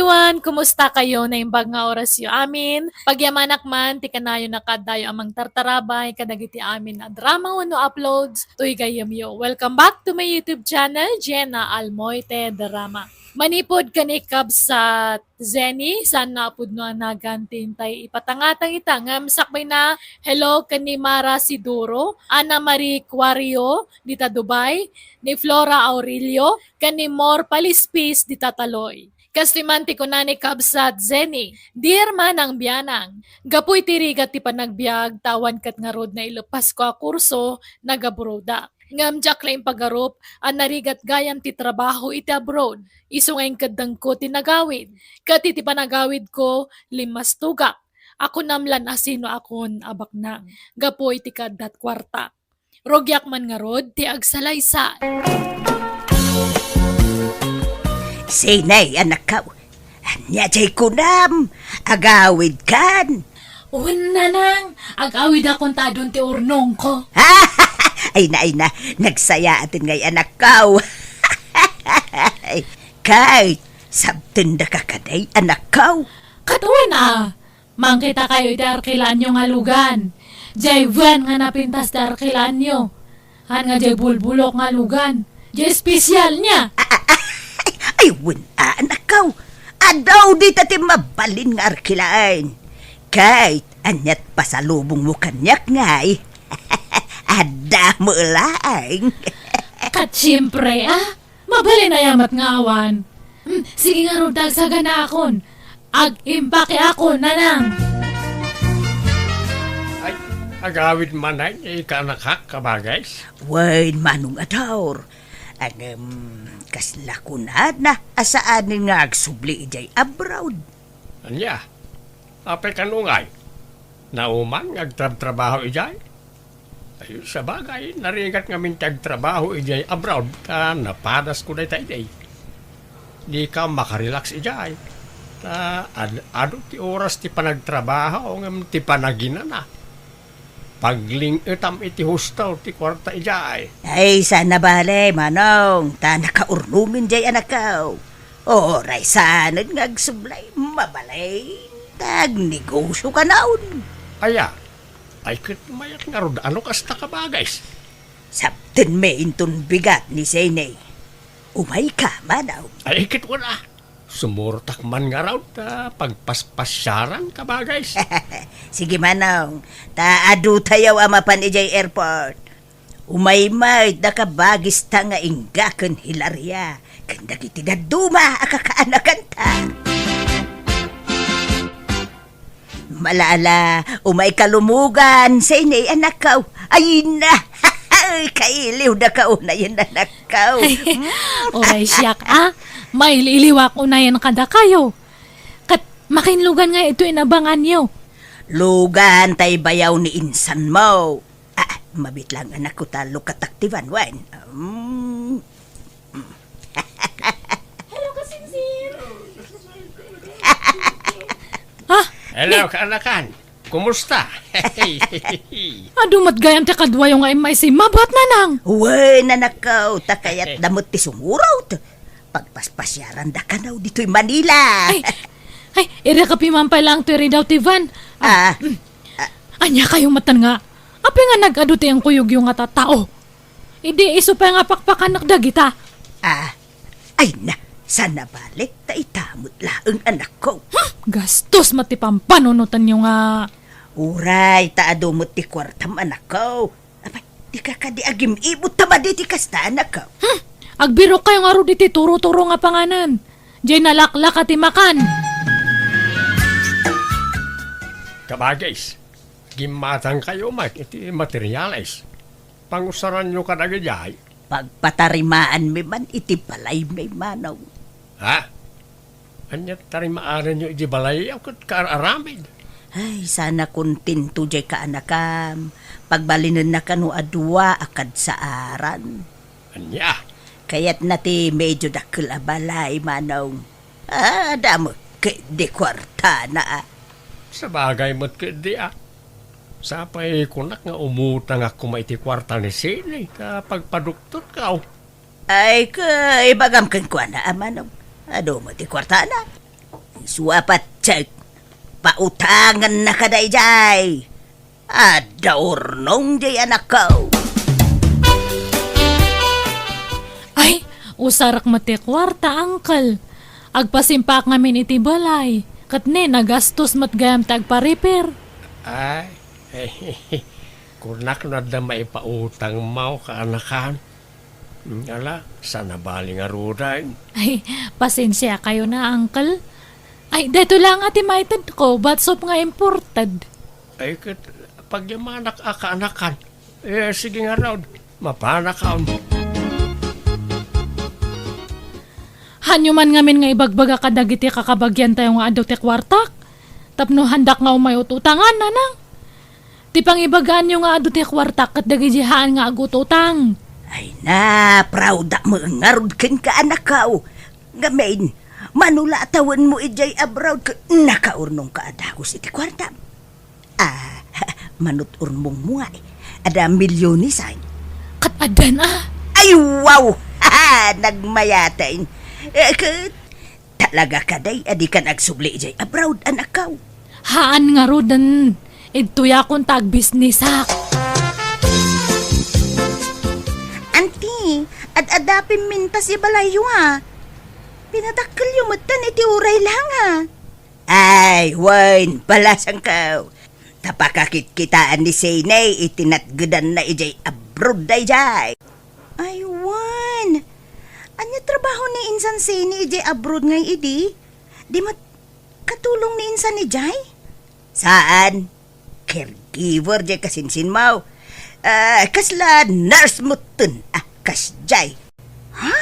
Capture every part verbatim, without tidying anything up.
Everyone, kumusta kayo? Naimbag nga orasyo amin. Pagyamanak man ti kanayon a kaaddayo a mangtartarabay kadagiti amin a drama wenno uploads toy gayyemyo. Welcome back to my YouTube channel, Jenna Almoite Drama. Manipud ken ni Kabsat Zenny, saan nga a pudno a nagan ti intay ipatangatang ita, ngem sakbayna, hello ken ni Mara Siduro, Ana Marie Cuario dita Dubai, ni Flora Aurelio, ken ni Mor Palispis dita Taloy. Kastoy man ti kuna ni Kabsat Zenny, Dear Manang Bianang, gapu iti rigat ti panagbiag, ta awan ket ngarud naileppasko a kurso, nagabroadak. Ngem diak la impagarup a narigat gayam ti trabaho iti abroad, isu nga inkeddengko ti nagawid. Ket iti panagawidko, limmastugak. Akunam lan a sino akon a baknang gapu iti kaaddat kuarta. Rugiak man ngarud ti agsalaysay. Sinay, anakko? Ania jay kunam? Agawidkan? Wen, nanang, agawidakon ta adun ti urnongko. Ay na, ay na, nagsayaaten ngay, anakko. Kay, sabtendaka kadi, anakko? Ket wen a, mangkitakayo iti arkilaanyo nga lugan. Jay wen nga napintas ti arkilaanyo. Haan nga jay bulbulok nga lugan. Jay espesial nia. Ay, wen a, anakko. Adu dita ti mabalin nga arkilaan. Kay, aniat pasalubongmo kaniak ngay? Adda met laeng. Ket siempre, a? Mabalin aya met nga awan. Hmm, sige ngarud ta agsaganaakon. Ag-impake ako, nanang. Ay, agawid man ay, eh, kaanakak, kabagis? Wen, manong a Daur. Ngem, kasla kunana a saanen nga agsubli idiay abroad? Ania? Apay kano ngay? Nauman nga agtrabtrabaho idiay? Ay, sabagay, narigat ngamin ti agtrabaho idiay abroad, ta napadasko dayta idiay. Dika makarelax idiay. Ta ad-, adu ti oras ti panagtrabaho ngem ti panaginana. Pagling-etam iti husto ti kuarta idiay. Ay, saan a bale, manong, ta nakaurnomen jay anakko. Uray saanen nga agsubli, mabalin ta agnegosio kanon. Aya, ay ket mayat ngarud a no kasta, kabagis. Sabtenmi inton bigat ni Sene. Umayka, manong. Ay ket wen a. Sumurtak man ngarud ta pagpaspasiaran, kabagis. Sige, manong, ta adutayo a mapan idiay airport. Umay met da kabagista nga Inga ken Hilaria ken dagiti dadduma a kakaanakanta. Malala, umayka lumugan, Sene, anakko. Ay na, kailiwdaka unayen, anakko. Uray siak, a, mailiwak unayen kadakayo. Ket makin lugan nga ito inabanganyo. Lugan tay bayaw ni insanmo. Ah, mabit lang, anakko, ta lukatak ti van wen. Mm. Hello, kasinsin. Ah, hello, kaanakan. Kumusta? Adu met gayam ti kaduayo nga immaysima, buat, nanang. Wen, anakko, ta kayatda met ti sumurot. Pagpaspasiaranda kano ditoy Manila. Ay, ay, irakapi man pay lang toy ridaw ti van. Ah, ah, mm. Ania kayo matan nga, apay nga nag-adu ti inkuyogyo nga tattao? Idi isu pay nga pakpakanak dagita. Ah, ay na, saan a bale, ta ita met laeng, anakko. Hmm, gastos met ti pampanunotanyo nga. Uray, ta adu met ti kuartam, anakko. Apay, dika kadi agim-ibot ta madi ti kasta, anakko. Hmm, agbirok kayo ngarud iti turo-turo nga panganan. Jay nalaklaka ti makan. Kabagis, gimmatang kayo met iti materiales. Pangusaranyo kadagijay? Pagpatarimaanmi man iti balaymi, manong. Ha? Ania ti tarimaanenyo iti balay a ket kaar-aramid? Ay, saan a kontento jay kaanakam. Pagbalinenna kano a dua a kadsaaran. Ania? Kayatna ti medyo dakkel a balay, manong. Ah, adda met ketdi kuartana, a. Sabagay met ketdi, a. Sapay kunak nga umutangak koma iti kuarta ni Sene ta pagpadoktorko. Ay, ka, ibagam kenkuana, a, manong. Adu met ti kuartana. Suapatsek, pautangennaka daydiay. Adda urnong diay anakko. Ay, usarak met ti kuarta, uncle. Agpasimpaak ngamin iti balay, ket ni nagastos met gayam ti agpa-repair. Ay, kunak no adda maipautangmo, kaanakan. Ala, saan a bali ngaruden. Ay, pasensiakayo na, uncle. Ay, daytoy la nga ti maitedko, batsop nga imported. Ay, ket pagyamanak a kaanakan. Eh, sige ngarud, mapanakon. Hanyo man ngamin nga ibagbaga kadagiti kakabagiantayo nga adu ti kuartak, tapno handak nga umay ut-utangan, nanang. Ti pangibagaanyo nga adu ti kuartak ket dagiti haan nga agututang. Ay na, proud-ak met ngarud kenka, anakko. Ngamin, mano la a tawenmo idiay abroad ket nakaurnongka a dagus iti kuartam. Ah, manut-urnongmo nga, eh. Adda milyones, ay. Ket addan, ah. Ay, wow! Nagmayaten. Eh, ket talaga kadi a dikan agsubli idiay abroad, anakko? Haan ngaruden. Idtoyakon ta agbisnisak. Anti, ad-adda pimintas ti balayyo, a. Pinadakkelyo metten iti uray la nga. Ay, wen, balasangko. Ta pakakitkitaan ni Seni iti natgedanna idiay abroad daydiay. Ay, wen. Ania trabaho ni insan Seni idiay abroad ngay idi? Di met katulong ni insan idiay? Saan? Caregiver diay kasinsinmo. Ah, kasla nurse metten. Ah, kasdiay. Ha?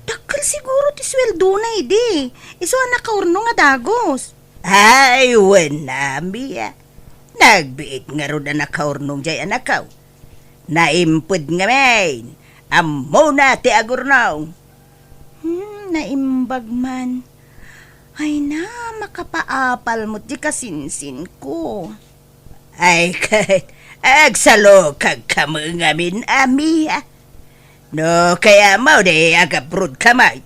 Dakkel siguro ti sueldona idi. Isu a nakaurnong a dagus. Ay, wen, Ami, a. Nagbiit ngarud a nakaurnong diay anakko. Naimped ngamin. Ammona ti agurnong. Hmm, naimbag man. Ay na, makapaapal met ti kasinsinko. Ay, ket agsalukagka met ngamin, Ami, a. No kayatmo, di agabroadka met.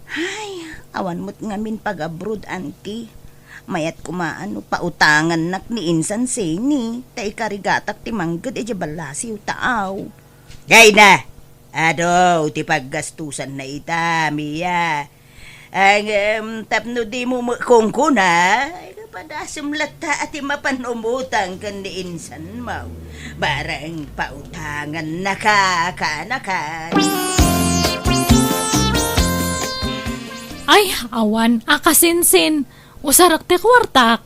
Ay, awan met ngamin pagabroad, Anti. Mayat koma no pautangannak ni insan Seni, ta ikarigatak ti mangged idiay ballasiw ta aw. Ay na, adu ti paggastusanna ita, Ami, a. Ngem, tapno dimo met kunkuna, ay, padasem latta a ti mapan umutang ken ni insanmo. Bareng pautangannaka, kaanakan. Ay, awan a kasinsin. Usarak ti kuartak.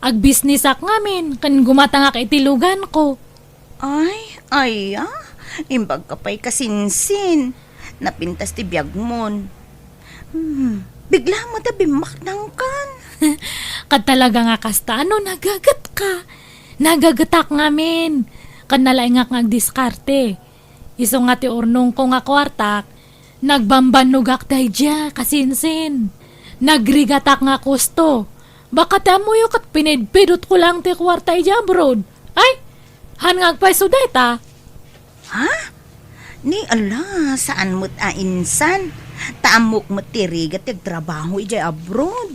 Agbisnisak ngamin ken gumatangak iti luganko. Ay, aya, imbagka pay kasinsin. Napintas ti biagmon. Hmm, bigla met a bimmaknangkan. Ket talaga nga kasta, ano, nagagetka? Nagagetak ngamin. Ket nalaingak nga agdiskarte. Isu nga ti urnongko nga kuartak, nagbambannogak daydiay, kasinsin. Nagrigatak nga kusto. Baka ti ammoyo ket pinidpidotko lang ti kuarta idiay abroad. Ay, han nga agpayso dayta? Ha? Ni ala, saan met a insan? Ta ammok met ti rigat ti agtrabaho idiay abroad.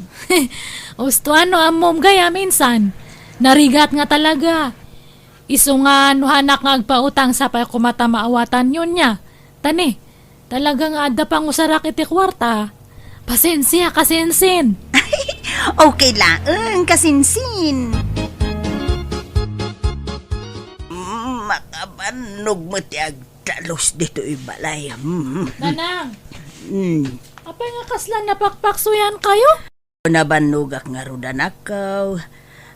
Usto, ano ammom gayam, insan? Narigat nga talaga. Isu nga no hanak nga agpautang sapay koma ta maawatanyon nia. Ta ni, talaga nga adda pangusarak iti kuarta. Pasensia, kasinsin. Okay laeng, kasinsin. Makabannog met ti agdalus ditoy balay. Mm. Nanang, mm, apay nga kasla napakpaksuyan kayo? Nabannogak ngarud, anakko.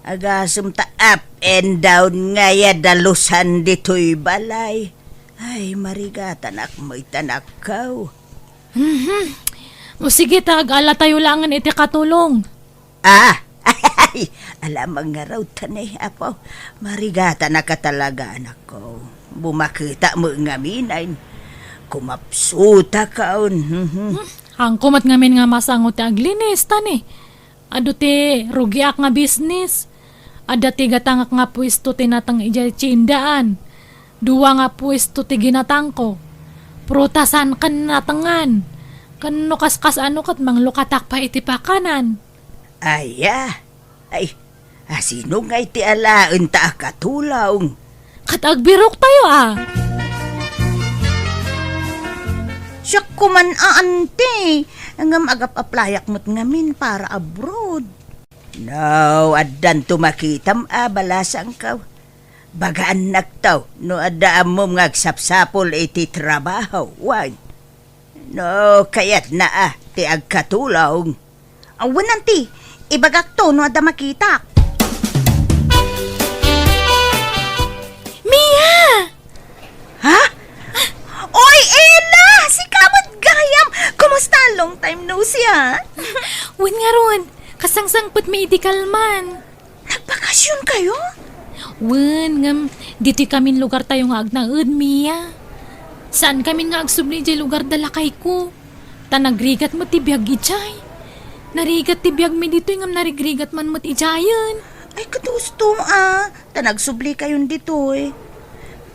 Agasem ta up and down ngay a dalusan ditoy balay. Ay, marigatanak met, anakko. Mhm. O sige ta, ag-alatayo laengen iti katulong. Ah, ay, ala, mangarud ta ni, Apo. Marigatanak a talaga, anakko. Bumaketa met ngamin, ay, kumapsutakon. Mhm. Hmm, haanko met ngamin nga masango ti aglinis, ta ni. Adu ti rugiak nga bisnis. Adda ti gatangak nga puesto ti nateng idiay tiendaan. Dua nga puesto ti ginatangko. Prutasan ken natengan. Ken no kaskas-ano ket manglukatak pay iti pakanan. Aya, ay, asino ngay ti alaenta a katulong? Ket agbiroktayo a. Siak koman a, anti. Ngem agap-aplayak met ngamin para abroad. No, addanto makitam a balasangko. Bagaannakto no adda ammom nga agsapsapul iti trabaho, wen. No, kayatna a ti agkatulong. Awan, anti, ibagakto no adda makitak. Mia! Ha? Oy, Ella! Sika met gayam! Kumusta? Long time no see, ha? Wen ngarud, kasangsangpetmi idi kalman. Nagbakasionkayo? Wen, ngem ditoy kamin lugartayo nga agnaed, Mia. Saankamin nga agsubli idiay lugar da lakayko. Ta nagrigat met ti biag idiay. Narigat ti biagmi ditoy ngem narigrigat man met idiayen. Ay, ket husto a. Ta nagsublikayon ditoy.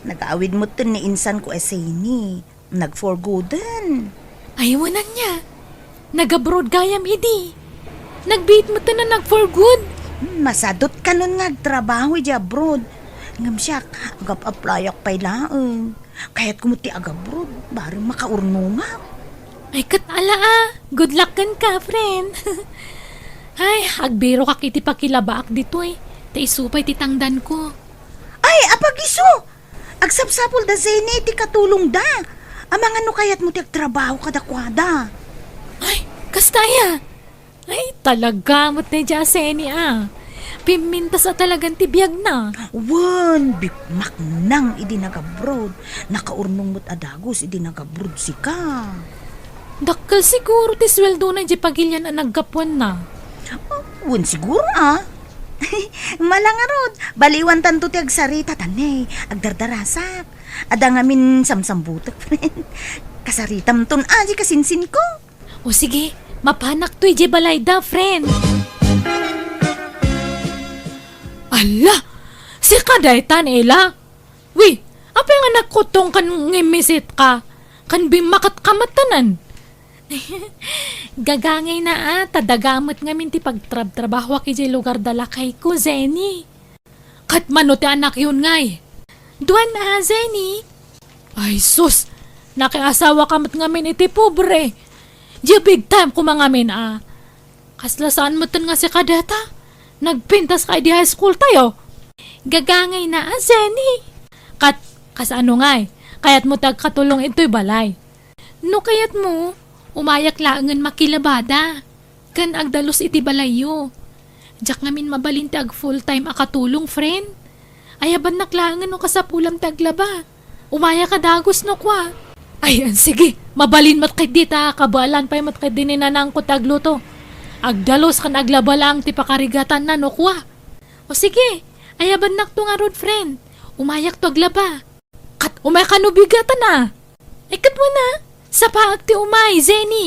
Nag-awid metten ni insanko a Zeny. Nag-for gooden. Ay, wen ania. Nag-abroad gayam idi. Nagbiit metten a nag-for good. Hmm, masadut kanon nga agtrabaho idiay abroad. Ngem siak, agap-aplayak pay laeng. Kayatko met ti agabroad, bareng makaurnongak. Ay, ket ala a. Good luck kenka, friend. Ay, agbirokak iti pakilabaak ditoy. Ta isu pay ti tangdanko. Ay, apag-isu! Agsapsapul da Zeny ti katulongda. Amangan no kayatmo ti agtrabaho kadakuada. Ay, kasta aya? Ay, talaga met daydiay a Zeny a. Pimmintas a talagan ti biagna. Wen, bikmaknang idi nagabroad. Nakaurnong met a dagus idi nagabroad sika. Dakkel siguro ti sueldona idiay pagilian a naggapuanna. Wen siguro a. Mala ngarud, baliwantanto ti agsarita, ta ne, agdardarasak. Adda ngamin samsambutek, friend. Kasaritamton a, di kasinsinko. O sige, mapanakto idiay balayda, friend. Ala! Sika daytan, Ella? Wi, apay nga nagkutong ken ngimmisit ka? Ken bimmaket ka met tanan? Gagangayna a, ta daga met ngamin ti pagtrabtrabahoak idiay lugar da lakayko, Zeny. Ket mano ti anakyon ngay? Duan a, Zeny. Ay sus, nakiasawa ka met ngamin iti pobre. Diay big time koma ngamin a. Kasla saan metten nga sika dayta? Nagpintas ka idi high school tayo? Gagangayna a, Zeny. Ket, kasano ngay? Kayatmo ti agkatulong idtoy balay? No kayatmo, umayak laengen makilabada. Ken agdalus iti balayyo. Diak ngamin mabalin ti ag full time a katulong, friend. Ayabannak laengen no kasapulam ti aglaba. Umayak a dagus no kua. Ay, sige, mabalin met ketdi ta kabaelan pay met ketdi ni nanangko ti agluto. Agdalus ken aglaba laeng ti pakarigatanna no kua. O sige, ayabannakto ngarud, friend. Umayakto aglaba. Ket umay kano bigatan a. Ay, ket wen a, sapaek ti umay, Zeny.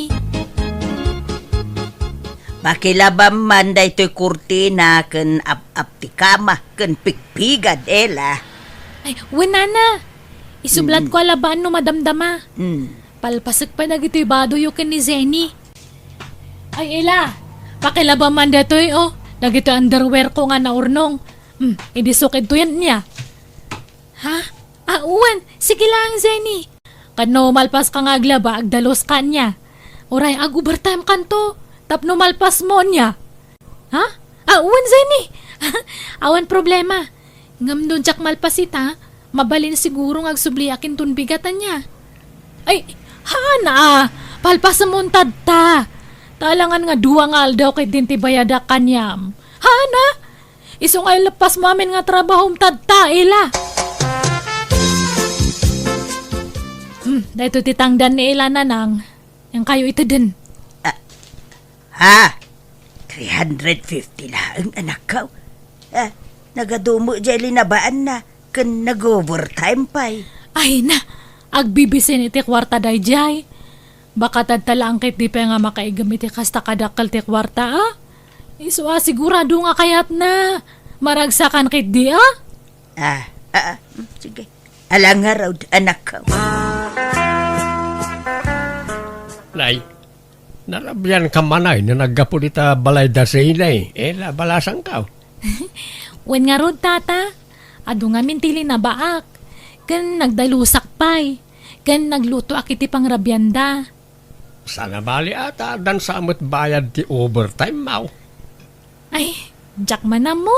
Pakilabam man daytoy kurtina ken ap-ap ti kama ken pigpigad, Ella. Ay, wen, nana. Isublatko a labaan no madamdama. Mm. Palpasek pay dagitoy badoyo ken ni Zeny. Ay, Ella, pakilabam man daytoy, o. Dagitoy underwear ko nga naurnong. Hmm, idi sukid to yan niya. Ha? Ah, wen, sige lang, Zeny. Ket no malpas ka nga aglaba, agdalus ka niya. Uray, ag-overtime kanto. Tapno malpas mo niya. Ha? Ah, wen, Zeny. Awan problema. Ngem no diak malpas ita, mabalin siguro nga agsubliak inton bigatan niya. Ay, haana, ah. Palpasem mo intad ta. Ta alangan nga dua nga aldaw ket din ti bayadak kaniam. Haana? Isu nga ilpas mo amin nga trabahom tadta, Ella. Hmm, daytoy ti tangdan ni Ella, Nanang. Yan kayo iteden. Ah, ha? Three hundred fifty laeng, anakko. Ah, nagadumo diay linabaanna, ken nag-overtime pay. Ay na, agbibisin iti kuarta daydiay. Baka tadta laeng ketdi pay nga makaigem iti kasta kadakkel ti kuarta, a? Isu a sigurado nga kayatna. Maragsakan ketdi, a? Ah, ah, ah, mm, sige. Ala ngarud, anakko. Nay, Narabian ka manay no naggapu dita balay da Zeni, eh, la balasangkaw. Wen ngarud, Tata, adu ngamin ti linabaak, ken nagdalusak pay, ken naglutoak iti pangrabianda. Sana bali ata, addan sa met bayad ti overtime, maw? Ay, diak man ammo.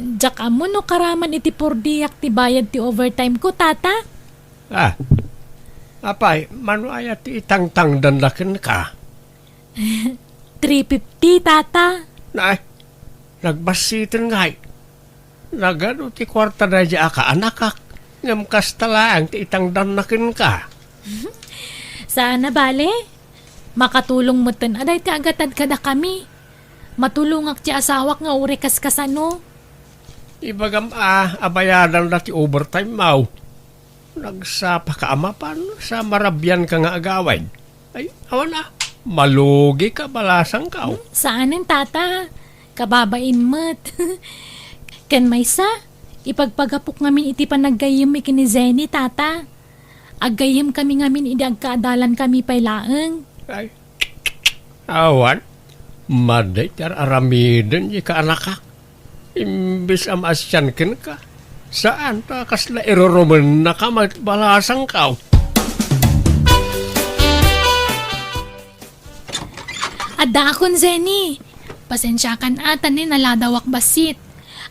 Diak ammo no karaman iti pordiak ti bayad ti overtime ko, Tata. Ah, apay, mano aya ti itangtangdanna kenka? Three fifty, Tata. Nay, nagbassiten ngay. Nagadu ti kuarta daydi a kaanakak, ngem kasta laeng ti itangdanna kenka. Saan a bale? Makatulong metten a dayta a gatad kadakami. Matulongak ti asawak nga uray kaskasano. Ibagam a, abayadanda ti overtime, maw? Nagsapaka a mapan sa marabianka nga agawid. Ay, awan a, malugika balasangkaw. Hmm, saanen, Tata. Kababain met. Ken maysa, ipagpagapok ngamin iti panaggayyemmi ken ni Zeni, Tata. Aggayyemkami ngamin idi agkaadalankami pay laeng. Ay, awan. Madi ti ar-aramiden di kaanakak. Imbes a maasian kenka, saan ta kasla irurumennaka met balasangkaw. Addaakon, Zeni. Pasensiakan a, ta ni naladawak bassit.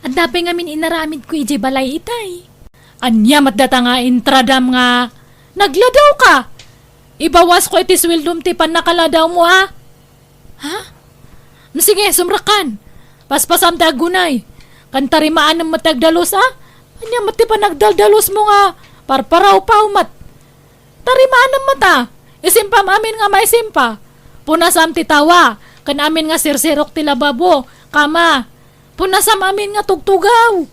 Adda pay ngamin inaramidko idiay balay itay. Ania met data nga intradam nga nagladawka? Ibawasko iti sueldom ti pannakaladawmo a. Ha? Sige, sumrakan. Paspasam ti aggunay. Ken tarimaanem met ti agdalus a. Ania met ti panagdaldalus mo nga parparawpaw met? Tarimaanem met a. Isimpam amin nga maisimpa. Punasam ti tawa, ken amin nga sirsirok ti lababo, kama. Punasam amin nga tugtugaw.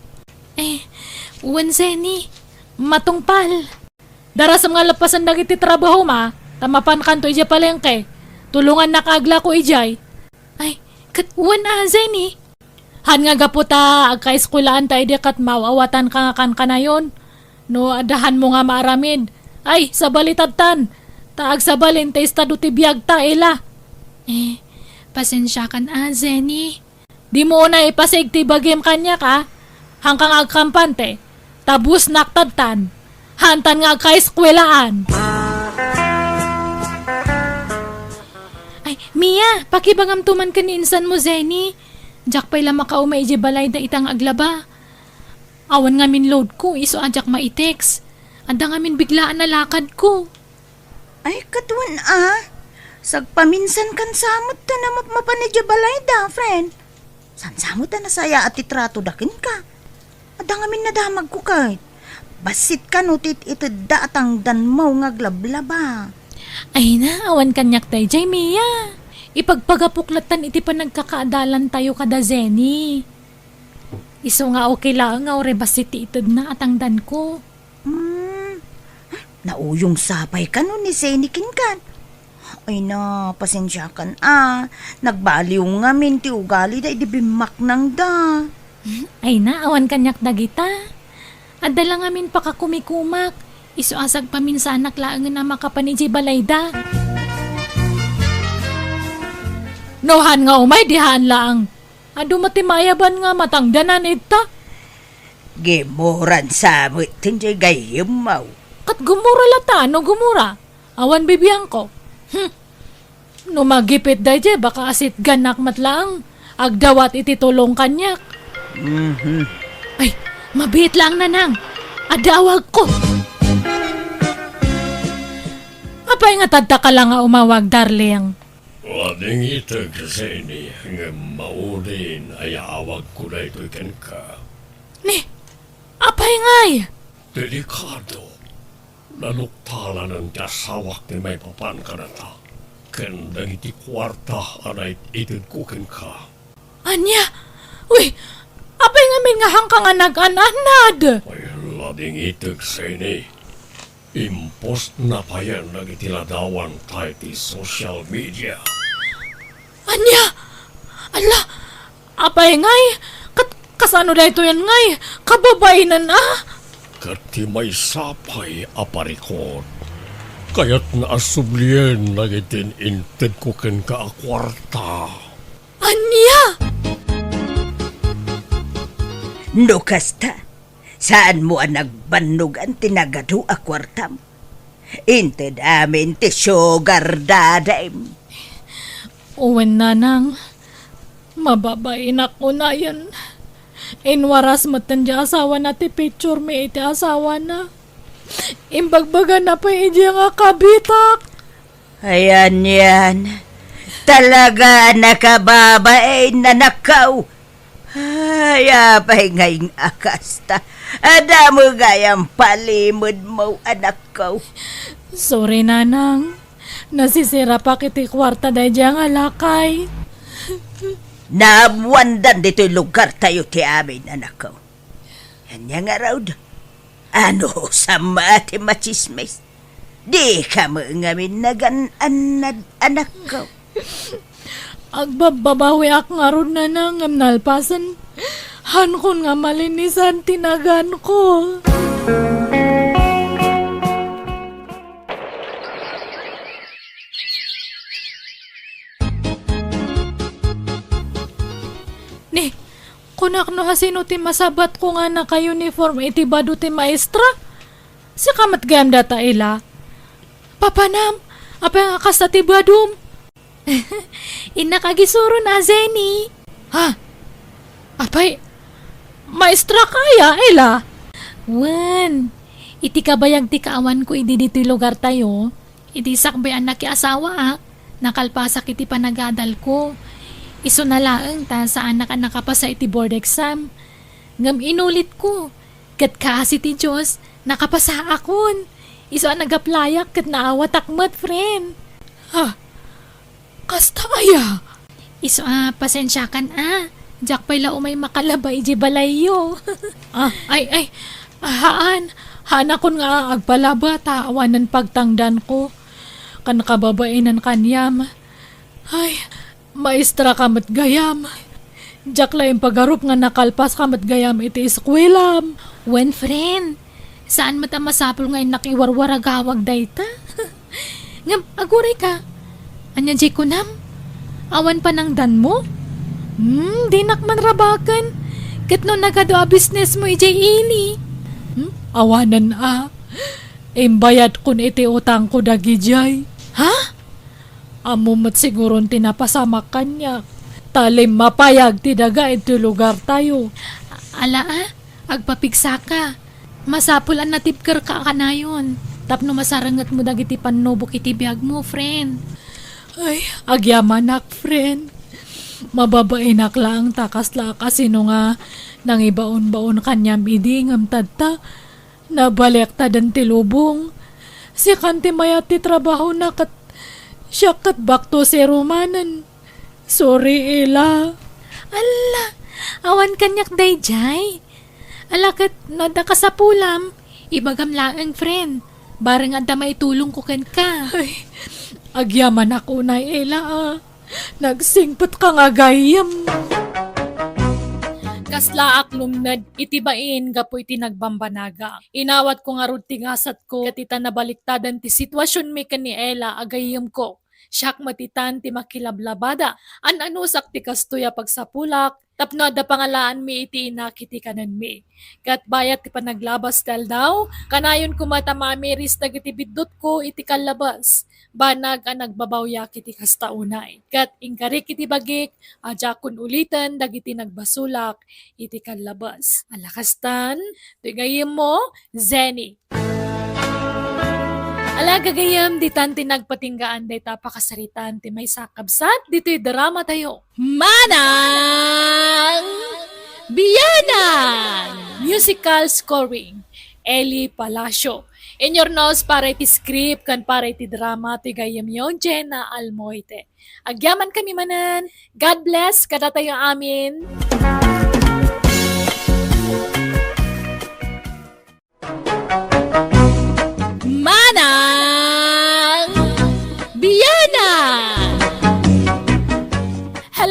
Eh, wen Zeni, matungpal. Darasem nga lappasen dagiti trabahom a, ta mapankanto idiay palengke. Tulongannak aglako idiay. Ay, ket wen a, Zeni. Han nga gapu ta agkaeskuelaan ta idi ket maaw-awatanka nga kankanayon. No adda hanmo nga maaramid, ay, sabali tattan. Ta agsabalin ti estado ti biagta, ila. Eh, pasensiakan a, Zeni. Dimo unay ipasig ti bagim kaniak a. Hanka nga agkampante. Ta busnak tattan. Hantan nga agkaeskuelaan. Ay, Mia, pakibagamto man ken ni insanmo, Zeni. Diak pay la makauma idiay balayda ita nga aglaba. Awan ngamin loadko, isu a diak maitext. Adda ngamin biglaan a lakadko. Ay, ket wen a. Sagpaminsankan sa met ta na mapmapan idiay balayda, friend. Saan sa met ta nasayaat ti tratoda kenka. Adda ngamin nadamagko ket. Bassit kano ti it-itedda a tangdanmo nga aglablaba. Ay na, awan kaniak daydiay, Mia. Ipagpagapok lattan iti panagkakaadalantayo kada Zeni. Isu nga okay laeng nga uray bassit ti itedna a tangdanko. Hmm, nauyong sapay kano ni Zeni kenkan? Ay na, pasensiakan a. Nagbaliw ngamin ti ugalida idi bimmaknangda. Ay na, awan kaniak dagita. Adda la ngamin pakakumikumak. Isu a sagpaminsanak laengen a makapan idiay balayda. No han nga umay, di han laeng. Adu met ti maayaban nga matangdanan ita. Gimuran sa met ti gayyemmo. Ket gumura lata, no gumura. Awan bibiangko. Hmm. No magipit daydiay, baka asitganak met laeng. Agdawat iti tulong kaniak. Mhm. Ay, mabiit laeng, Nanang. Adda awagko. Apay nga tadta ka la nga umawag, darling? Wading iteg, Zeni, ngem maudin a yaawagko daytoy kenka. Ni, apay ngay? Delikado. Naluktalanen ti asawak ti maipapan kadata ken dagiti kuarta a naititedko kenka. Ania? Uy, apay ngamin nga hanka nga nag-an-annad? Ay, ladingiteg, Zeni. Impostna payen dagiti ladawanta iti social media. Ania? Ala, apay ngay? Kat-, kasano daytoyen ngay? Kababainen a? Ket ti maysa pay a parikut, Kayatna a sublien dagiti intedko kenka a kuarta. Ania? No kasta, saanmo a nagbannogan ti nagadu a kuartam? Inted amin ti sugar daddy-m. Wen, nanang, mababainak unayen. Inwaras metten ti asawana ti picture mi iti asawana. Imbagbagana pay idiay nga kabitak. Ayan yan. Talaga nakababain, anakko. Ay, apay ngay a kasta? Adda met gayam palimedmo, anakko. Sorry, nanang. Nasisirapak iti kuarta daydiay nga lakay. Naammoandan ditoy lugartayo ti amin, anakko. Ania ngarud? Anusam a ti machismis? Dika met ngamin nagan-annad, anakko. Agbabbabawiak ngarud, nanang, ngem nalpasen. Haankon nga malinisan ti naganko. Ni, kunak no asino ti masabatko nga naka-uniform iti bado ti maestra? Sika met gayam dayta, Ela? Papanam, apay nga kasta ti badom? Innak agisuron a, Jenny. Ha? Apay, maestra ka aya, Ela? Wen, iti kabayag ti kaawanko idi ditoy lugartayo, idi sakbay a nakiasawaak, nakalpasak iti panagadalko. Isuna laeng ta saanak a nakapasa iti board exam. Ngem inulitko, ket kaasi ti Dios, nakapasaakon. Isu a nag-applyak ket naawatak met, friend. Ha? Kasta aya? Isu a, pasensiakan a. Diak pay la umay makalaba idiay balayyo. Ah, ay, ay. Haan. Haanakon nga agpalaba ta awanen pagtangdanko. Kan kababainan kaniam. Ay, maestra ka met gayam. Diak la impagarup nga nakalpas ka met gayam iti eskuelam. Wen, friend. Saan met a masapul nga innak iwarwaragawag dayta? Ngem, aguray ka. Ania diay kunam? Awan panangdanmo? Hmm, dinak man rabaken. Ket no nagadu a businessmo idiay ili? Hmm, awanen a. Imbayadkon iti utangko dagidiay. Ha? Ammom met siguron ti napasamak kaniak. Ta limmapayag ti daga iti lugartayo. Ala a, agpapigsaka. Masapul a natibkerka kanayon tapno masarengetmo dagiti pannubok iti biagmo, friend. Ay, agyamanak, friend. Mababainak laeng ta kaslaak a sino nga nangibaonbaon kaniam idi ngem tatta, nabalektaden ti lubong. Sikan ti mayat ti trabahona ket siak ket back to zero manen. Sorry, Ela. Alla, awan kaniak daydiay. Ala ket no adda kasapulam, ibagam laeng, friend. Bareng adda maitulongko kenka. Ay, agyamanak unay, Ela, a. Nagsingpetka nga gayyem. Kaslaak lumned iti bain gapu iti nagbambanaga. Inawatko ngarud ti gasatko ket ita nabaliktadan ti situasionmi ken ni Ela a gayyemko. Siak met itan ti makilablabada. An-anusak ti kastoy a pagsapulak tapno adda pangalaanmi iti inak iti kanenmi. Ket bayat ti panaglabas ti aldaw, kanayon koma ta mamiris dagiti biddutko iti kallabas. Banag a nagbabawyak iti kasta unay. Ket inkarik iti bagik a diakon uliten dagiti nagbasolak iti kallabas. Ala kastan, toy gayyemmo, Zenny. Ala gagayyem, ditan ti nagpatinggaan dayta a pakasaritaan ti maysa a kabsat ditoy dramatayo. Manang Bianang! Musical scoring, Eli Palacio. Inyurnos para iti script ken para iti drama ti gayyemyo, Jenna Almoite. Agyamankami manen. God bless kadatayo amin. Manang Bianang!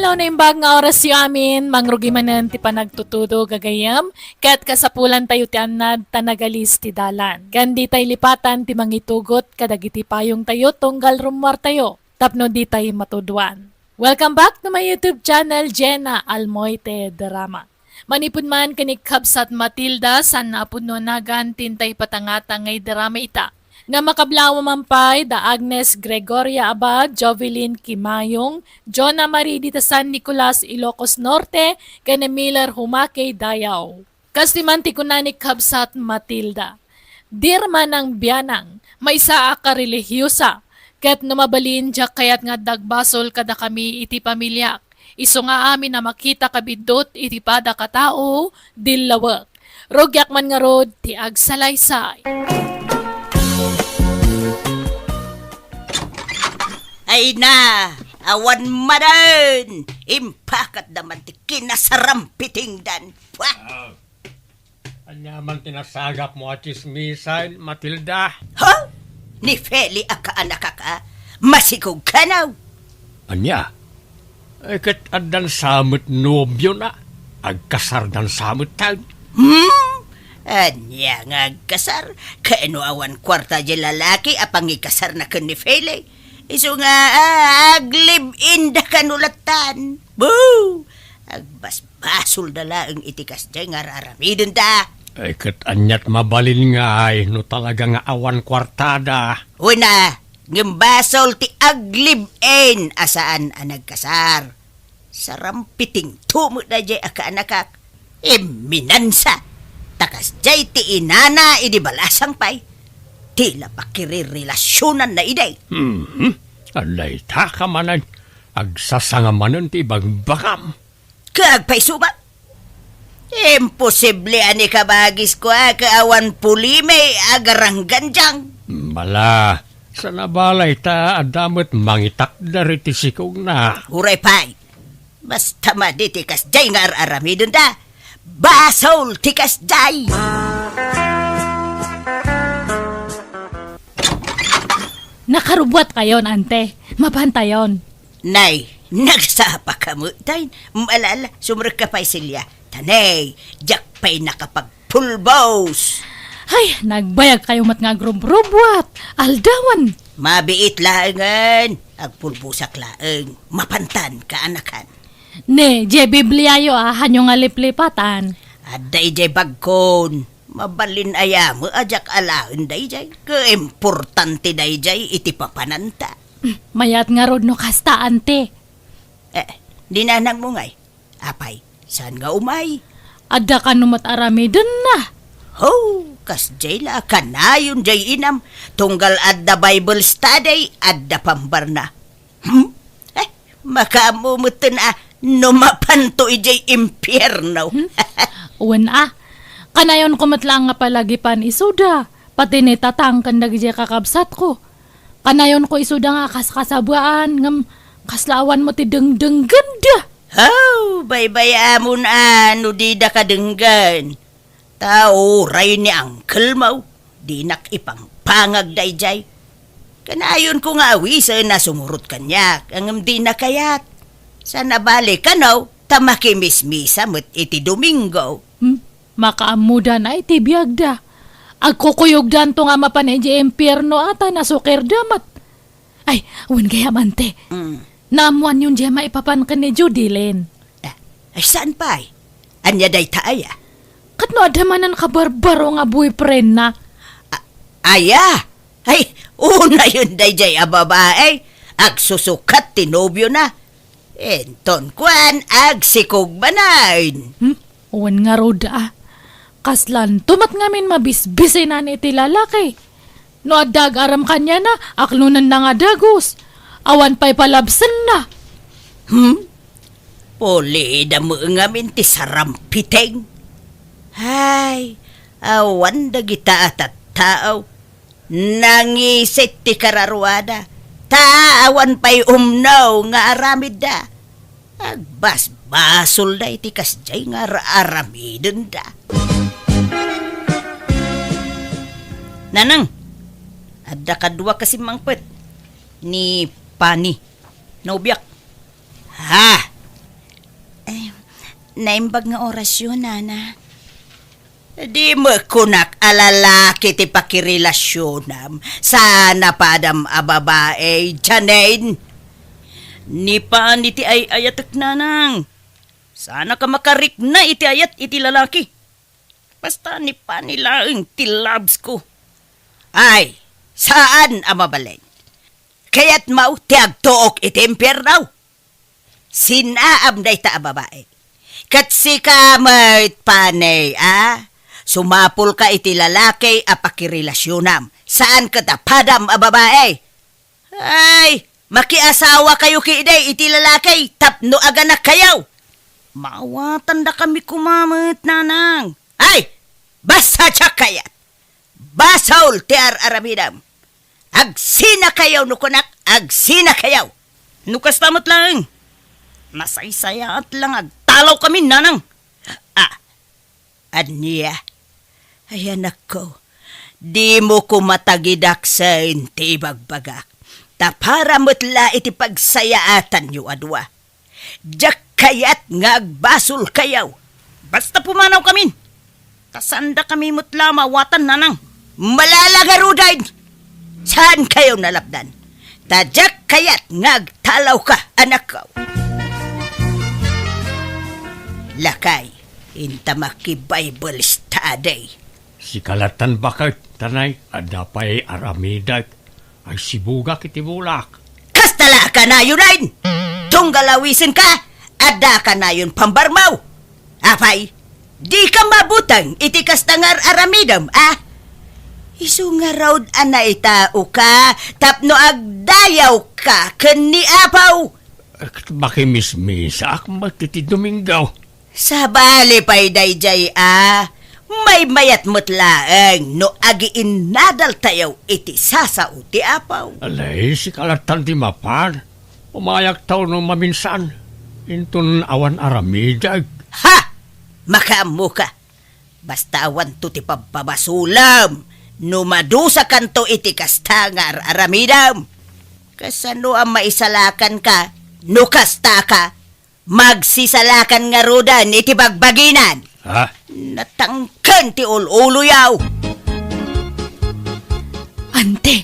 Hello, naimbag nga orasyo amin, mangrugi manen ti panagtutudo gagayem, ket kasapulantayo ti annad ta nagalis ti dalan. Ken ditay lipatan ti mangitugot kadagiti payongtayo tunggal rummuartayo tapno ditay matuduan. Welcome back to my YouTube channel, Jenna Almoite Drama. Manipud man ken ni kabsat Matilda, saan a pudno a nagan ti intay patangata nga idrama ita. Nga makablawa man pay da Agnes Gregoria Abad, Jovelyn Kimayong, Jonah Marie Dita San Nicolas, Ilocos Norte, ken ni Miller Humake, Dayao. Kas ti man ti kuna ni kabsat Matilda, "Dirma nang bianang, maysa a karelihiyosa, ket no mabalin, diak kayat nga adda agbasol kadakami iti pamiliak. Isu nga amin a makita kabiddut iti padak a tao, dillawek. Rugiak man ngarud ti agsalaysay." Ay na, awan manen! Impakatda man ti kinasarampitingdan. Wah! Ania man ti nasagapmo a tsismisan, Matilda? Ha? Ni Feli a kaanakak a? Masikog kano? Ania? Eh, ket addan sa met nobiona? Agkasardan sa met tayo? Hmm? Ania nga agkasar? Kano awan kuarta di lalaki a pangikasarna ken ni Feli? Isu nga, ah, aglive-in da kano lattan. Boo! Agbasbasolda laeng iti kasdiay nga ar-aramidenda. Ay, ket aniat mabalin ngay no talaga nga awan kuartada? Wen a, ngem basol ti aglive-in a saan a nagkasar. Sarampitingto met daydiay a kaanakak. Imminansa. Ta kasdiay ti inana idi balasang pay. Ti la pakirerelasionanna idi. Mhm. Adda ita ka manen. Agsasanga manen ti ibagbagam. Kaagpayso man? Imposible a ni kabagisko a kaawan pulimi a garanggandiang. Bala, saan a bala ita adda met mangitakder iti sikogna. Uray pay, basta madi ti kasdiay nga ar-aramidenda, basol ti kasdiay. Nakarubuat kayon, ante. Mapantayon. Nay, nagsapa ka met, tay. Malala, sumrek ka pay, Celia. Tanay, diak pay nakapagpulbos. Ay, nagbayag kayo met nga agrubrubuat. Aldawan. Mabiit laengen. Agpulbosak laeng. Mapantan, kaanakan. Ne, diay Bibliayo a, hanyo nga liplipatan. Adda idiay bagkon. Mabalin aya met a diak alaen daydiay. Kaimportante daydiay iti papananta. Mayat ngarud no kasta, ante. Eh, ni nanangmo ngay? Apay, saan nga umay? Adda kano met aramidenna. Ho, kasdiay la, kanayon diay inam, tunggal adda Bible study, adda pambarna. Hmm? Eh, makaammo metten a, no mapanto idiay impierno. Hmm? Wen a, kanayonko met laeng nga palagipan isuda, pati ni tatang ken dagidiay kakabsatko. Kanayonko isuda nga kaskasabaan, ngem kasla awan met ti dengdenggenda. Haw, baybay-amon a no dida kadenggen. Ta uray ni uncle mo, dinak ipangpangag daydiay. Kanayonko nga awisen a sumurot kaniak, ngem dina kayat. Saan a bale kano, ta makimismisa met iti Domingo. Hmm? Makaammoda na iti biagda. Agkukuyogdanto nga mapan idiay impierno a ta nasukirda met. Ay, wen gayam, ante. Mm. Naammoanyon diay maipapan ken ni Judilyn? Ah, ay, saan pay? Ania dayta aya? Ket no adda manen kabarbaro nga boyfriendna? A-, aya? Ay, unayen daydiay a babae. Agsusukat ti nobiona. Inton kuan, agsikog manen. Hmm? Wen ngarud a. Kaslanto met ngamin mabisbisinan iti lalaki. No adda agarem kaniana, aklonenna nga dagus. Awan pay palabsenna. Hmm? Pulida met ngamin ti sarampiteng. Ay, awan dagita a tattao. Nangisit ti kararuada, ta awan pay umno nga aramidda. Agbasbasolda iti kasdiay nga ar-aramidenda. Nanang, adda kadua ka simmangpet ni Pani. Nobiak. Ha? Naimbag nga orasyo, Nana. Di met kunak a lalaki ti pakirelasionam, saan a padam a babae, Janine. Ni Pani ti ay-ayatek, Nanang. Saan a ka makarikna iti ayat iti lalaki. Basta ni Pani laeng ti labsko. Ay, saan a mabalin. Kayatmo ti agtuok iti impierno? Sinaam dayta a babae. Ket sika met, Pani, a? Sumapulka iti lalaki a pakirelasionam. Saan ket a padam a babae. Ay, makiasawakayo ketdi iti lalaki tapno aganakkayo. Maawatandakami koma met, Nanang. Ay, basta diak kayat. Basol ti ar-aramidem. Agsinakayo no kunak, agsinakayo. No kasta met laeng, nasaysayaat la nga agtalawkami, Nanang. Ah, ania? Ay, anakko, dimo koma tagidaksen ti ibagbagak. Ta para met la iti pagsayaatanyo a dua. Diak kayat nga agbasolkayo. Basta pumanawkamin. Ta saandakami met la maawatan, Nanang. Malala ngaruden! Saankayo nalapdan. Ta diak kayat nga agtalawka, anakko. Lakay, inta maki-Bible study. Sika lattan baket, Tanay, adda pay aramidek. Agsibugak iti bulak. Kasta la a kanayon, Nain! Tunggal awisenka, adda kanayon pambarmaw. Apay, dika mabuteng iti kasta nga ar-aramidem, a? Isu ngarud a naitaoka tapno agdayawka ken ni Apo. Ket makimismisaak met iti Domingo. Sabali pay daydiay a, maymayat met laeng no agiinnadaltayo iti sasao ti Apo. Alay, sika lattan ti mapan. Umayakto no maminsan. Inton awan aramidek. Ha! Makaammoka. Basta awanto ti pabpabasolem no madusakanto iti kasta nga ar-aramidem. Kasano a maisalakanka no kastaka? Magsisalakan ngaruden iti bagbaginan. Ha? Natangken ti ul-uloyo. Ante,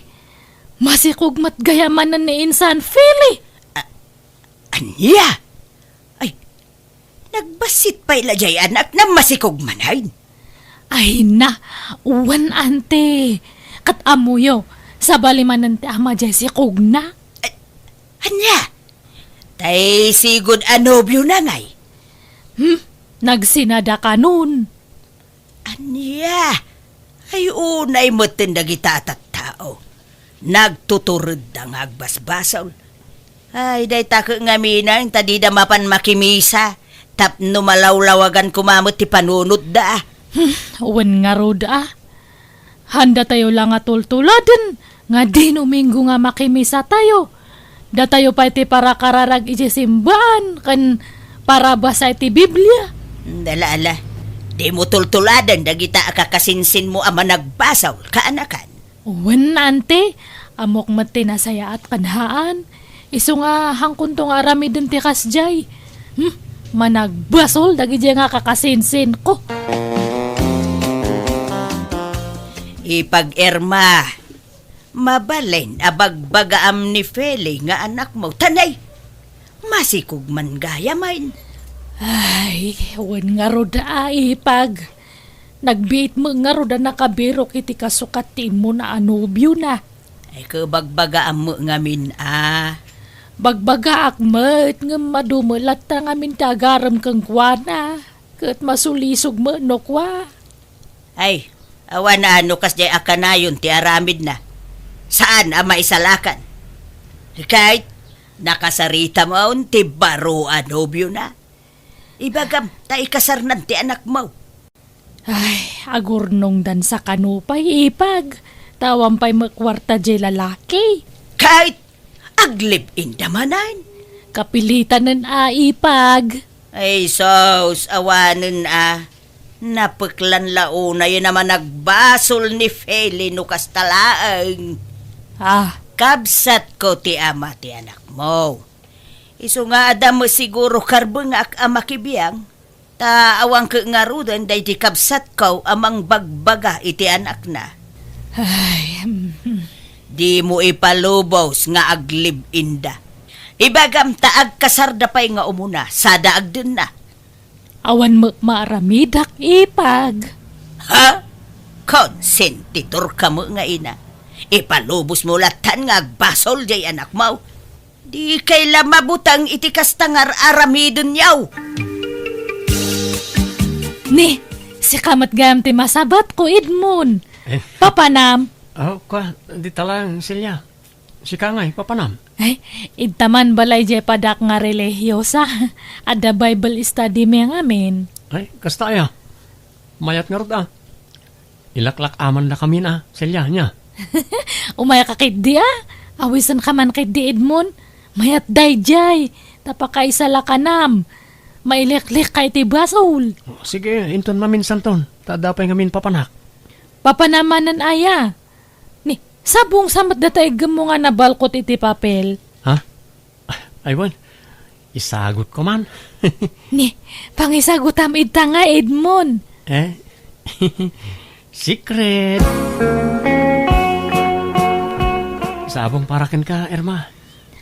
masikog met gayam manen ni Insan Feli. A-, ania? Ay, nagbassit pay la jay anak, nammasikog manen. Ay na, wen, ante. Ket ammoyo, sabali manen ti ama jay sikogna. A-, ania? Tay sigud a nobiona ngay? Hmm, nagsinada kanon. Ania? Ay, unay metten dagita a tattao. Nagtuturedda nga agbasbasol. Ay, dayta ket ngamin, ta dida mapan makimisa, tapno malawlawagan koma met ti panunotda. Hmm, wen ngarud a. Haandatayo la nga tultuladen nga Domingo nga makimisatayo. Datayo pay ti parakararag iti simbaan ken parabasa iti Biblia. Ala, ala. Dimo tultuladen dagita a kakasinsinmo a managbasol, kaanakan. Wen, ante, ammok met ti nasayaat ken haan. Isu nga, haankonto nga aramiden ti kasdiay. Hmm, managbasol dagidiay nga kakasinsinko. Ipag-Irma, mabalin a bagbagaam ni Feli nga anakmo. Tanay, masikog man gayam. Ay, wen ngarud a, ipag. Nagbiit met ngarud a nakabirok iti kasukat ti immuna a nobiona. Ay, ket bagbagaam met ngamin a. Bagbagaak met, ngem adu met latta ngamin ti agarem kenkuana. Ket masulisog met no kua. Ay, awan a no kasdiay a kanayon ti aramidna. Saan a maisalakan. Ket nakasaritam ti baro a nobiona. Ibagam ta ikasarnan ti anakmo. Ay, agurnongdan sa kano pay, ipag. Ta awan pay met kuarta jay lalaki. Ket aglib-inda manen. Kapilitanen a, ipag. Ay, sus, awanen a. Napeklan la unayen a managbasol ni Feli no kasta laeng. Ah. Kabsatko ti ama ti anakmo. Isu nga adda met siguro karbengak a makibiang. Ta awan ket ngaruden daydi kabsatko a mangbagbaga iti anakna. Ay, mm. Dimo ipalubos nga aglib-inda. Ibagam ta agkasarda pay nga umuna, sada agdenna. Awan met maaramidak, ipag. Ha? Konsentiturka met nga ina. Ipalubosmo lattan nga agbasol jay anakmo. Dikay la mabuteng iti kasta nga ar-aramidenyo. Ni, sika met gayam ti masabatko, Edmond. Eh. Papanam. Oh, kua, dita lang, Celia. Sika ngay, papanam? Ay, idta man balay jay padak nga relihiyosa. Adda Bible study mi ngamin. Ay, kasta aya. Mayat ngarud a. Ilaklak-aman dakamin a, Celia, nia? Umayka ketdi a. Awisenka man ketdi, Edmond. Mayat dayjay. Ta pakaisalakanam. Mailiklikka iti basol. Oh, sige, inton maminsanton. Ta adda pay ngamin papanak. Papanam manen aya. Ni, sabong sa met data iggemmo nga nabalkot iti papel. Ha? Ay, wen. Isagutko man. Ni, pangisagutam idta nga, Edmond. Eh? Secret. Sabong para kenka, Irma.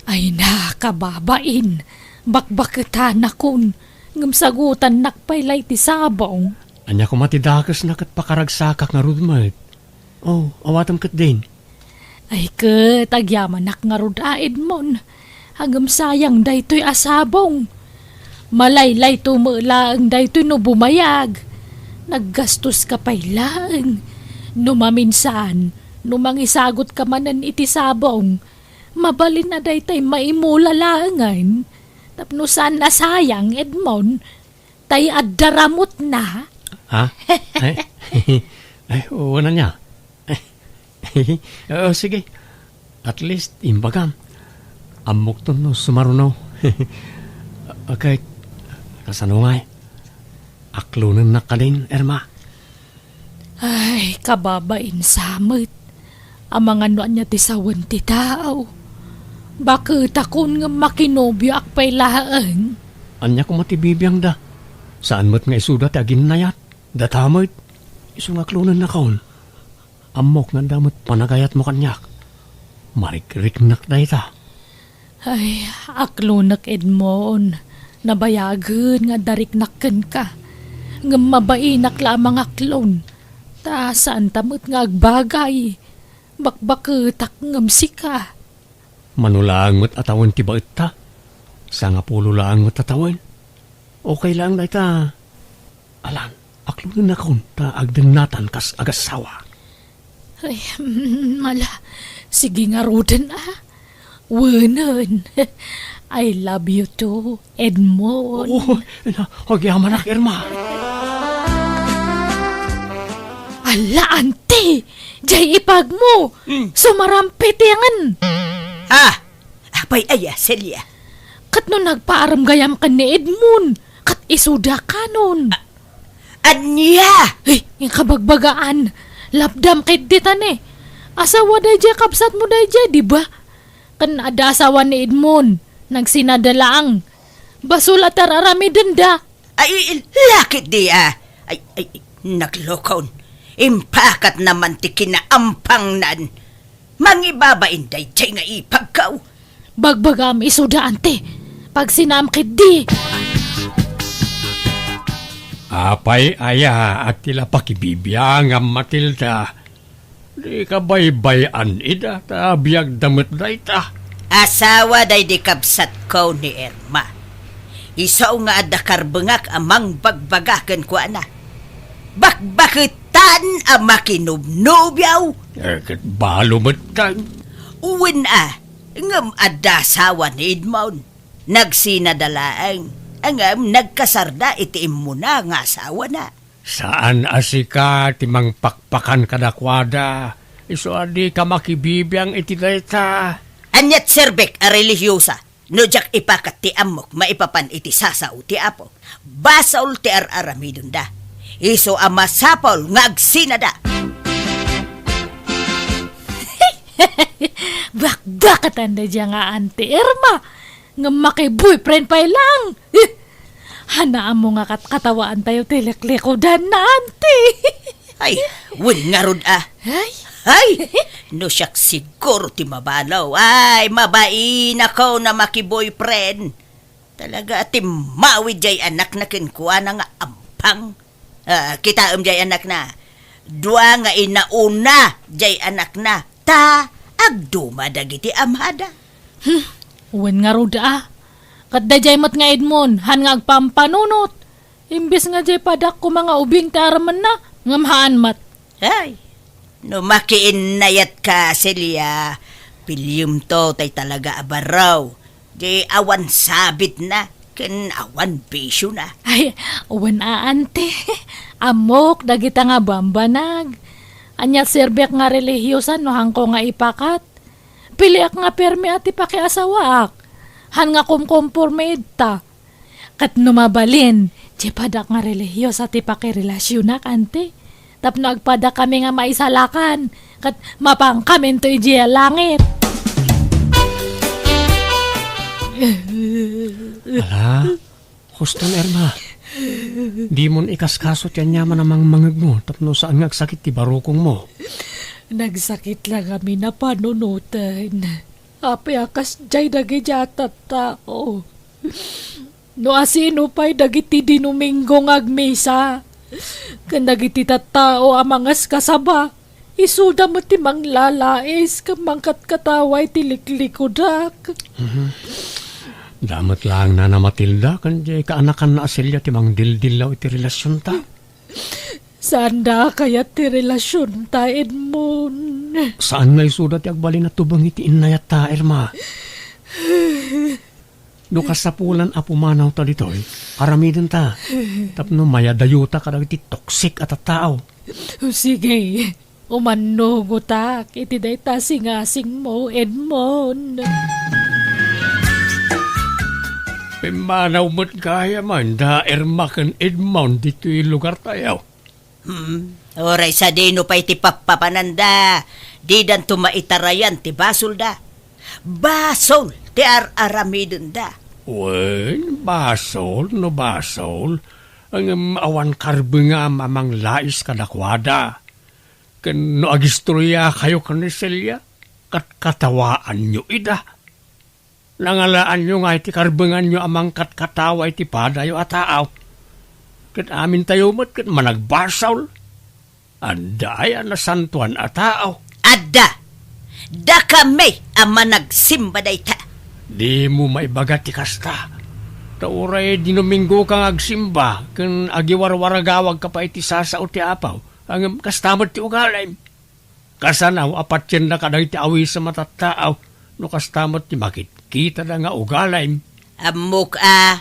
Ay na, kababain. Bakbaketanakon. Ngem sagutannak pay la iti sabong. Ania koma ti dakesna ket pakaragsakak ngarud met. Oh, awatem ketdin. Ay ket, agyamanak ngarud a, Edmond. Ngem sayang daytoy a sabong. Malaylayto met laeng daytoy no bumayag. Naggastoska pay laeng. No maminsan, no mangisagutka manen iti sabong, mabalin a daytay maimula laengen. Tapno saan a sayang, Edmond. Tay adda ramutna. Ha? Ay, ay, wen ania? Oh, sige. At least, imbagam. Ammokton no sumaruno. Okay, kasano ngay? Aklonennak kadin, Irma? Ay, kababain sa met. Amangan no ania ti sawen ti tao. Baketakon ngem makinobioak pay laeng. Ania koma ti bibiangda? Saan met nga isuda ti aginnayat? Data met. Isu nga aklonennakon. Ammok nga adda met panagayatmo kaniak. Marikriknak dayta. Ay, aklonek, Edmond. Nabayagen nga adda riknak kenka. Ngem mabainak la a mangaklon. Ta saanta met nga agbagay. Bakbaketak ngem sika. Mano laeng met a tawen ti baetta? Sangapulo laeng met a tawen? Okay laeng dayta. Alan, aklonennakon ta agdennatan kas agassawa. Ay, mm, ala, sige ngaruden a. Wenen. I love you too, Edmond. Oo, na, agyamanak, Irma. Ala, ante! Jay ipagmo! Hmm. Sumarampet ti angen! Ah! Apay aya, Celia? Ket no nagpaaram gayam ken ni Edmond, ket isuda kanon. A-, ania? Ay, kabagbagaan. Lapdam ket ditan eh. Asawa dayjay kabsatmo dayjay, di ba? Ken adda asawa ni Edmond, nagsinada laeng. Basol a tar-aramidenda. Ay, lakit di, ah. Ay, ay, naglokon. Impakatna man ti kinaampangnan. Mangibabain dayjay nga ipagkaw. Bagbagam isuda, ante. Pagsinaam ketdi. Apay aya a ti la pakibibiangam, Matilda? Dika baybay-an ida, ta biagda met dayta. Asawa daydi kabsatko ni Irma. Isu nga adda karbengak a mangbagbaga kenkuana. Bakbaketan a makinubnubyaw. Eh, ket balo met kan. Wen a, ngem adda asawa ni Edmond. Nagsinada laeng, ngem nagkasarda iti immuna nga asawana. Saan a sika ti mangpakpakan kadakuada, isu a dika makibibiang iti dayta. Ania ti serbek a relihiosa no diak ipakat ti ammok maipapan iti sasao ti Apo? Basol ti ar-aramidenda. Isu a masapul nga agsinada. Bakbakatan daydiay nga Auntie Irma. Ngem makiboyfriend pay laeng. Eh! Haan a ammo nga katkatawaantayo ti liklikudanna, anti. Ay, wen ngarud a. Ay. Ay, no siak siguro ti mabalo. Ay, mabainako na maki-boyfriend. Talaga a timmawid jay anakna kenkuana nga ampang. Ah, kitaem jay anakna. Dua nga inauna jay anakna. Ta, agduma dagiti amada. Hmm, wen ngarud a. Ket daydiay met nga Edmond, haan nga agpampanunot. Imbes nga jay padak koma nga ubing ti arammenna, ngem haan met. Ay, no makiinnayatka, Celia, piliem to tay talaga a barraw. Di awan sabitna, ken awan bisiona. Ay, wen a, anti. Ammok dagita nga bambanag. Ania serbiak nga relihiosa no hanko nga ipakat? Piliak nga permi a ti pakiasawaak. Haan nga kumkomporme ita. Ket no mabalin, di padak nga relihiosa ti pakirelasionak, anti. Tapno agpadakami nga maisalakan, ket mapankaminto idiay langit. Ala, huston, Irma. Dimon ikaskaso ti aniaman a mangmangegmo tapno saan nga agsakit ti barukongmo. Nagsakit la ngamin a panunoten. Apay a kasdiay dagiti a tattao? No asino pay dagiti Dinominggo nga agmisa, ken dagiti tattao a mangaskasaba, isuda met ti manglalais ken mangkatkatawa iti liklikudak. Mhm. Daan met laeng Nana Matilda ken diay kaanakanna a Celia ti mangdildillaw iti relasionta. Saanda a kayat ti relasionta, Edmond. Saan nga isuda ti agbalin a tubeng iti innayatta, Irma. No kasapulan a pumanawta ditoy, aramidenta. Tapno mayadayota kadagiti toksik a tattao. Sige, umannugotak iti dayta singasingmo, Edmond. Pimmanaw met gayam a, da Irma ken Edmond ditoy lugartayo. Hmm, uray sadino pay ti pappapananda, didanto maitarayan ti basolda. Basol ti ar-aramidenda. Wen, basol no basol, ngem awan karbengam a manglais kadakuada. Ken no agistoriakayo ken ni Celia, katkatawaanyo ida. Nangalaanyo nga iti karbenganyo a mangkatkatawa iti padayo a taaw. Ket amintayo met ket managbasol. Adda aya nasantoan a taaw? Adda! Dakami a managsimba dayta. Dimo maibaga ti kasta. Ta uray Dinominggoka nga agsimba ken agiwarwaragawagka pay iti sasao ti Apo, ngem kasta met ti ugalim. Kasano a patienna kadagiti awisem a tattao no kasta met ti makitkitada nga ugalim? Ammok a,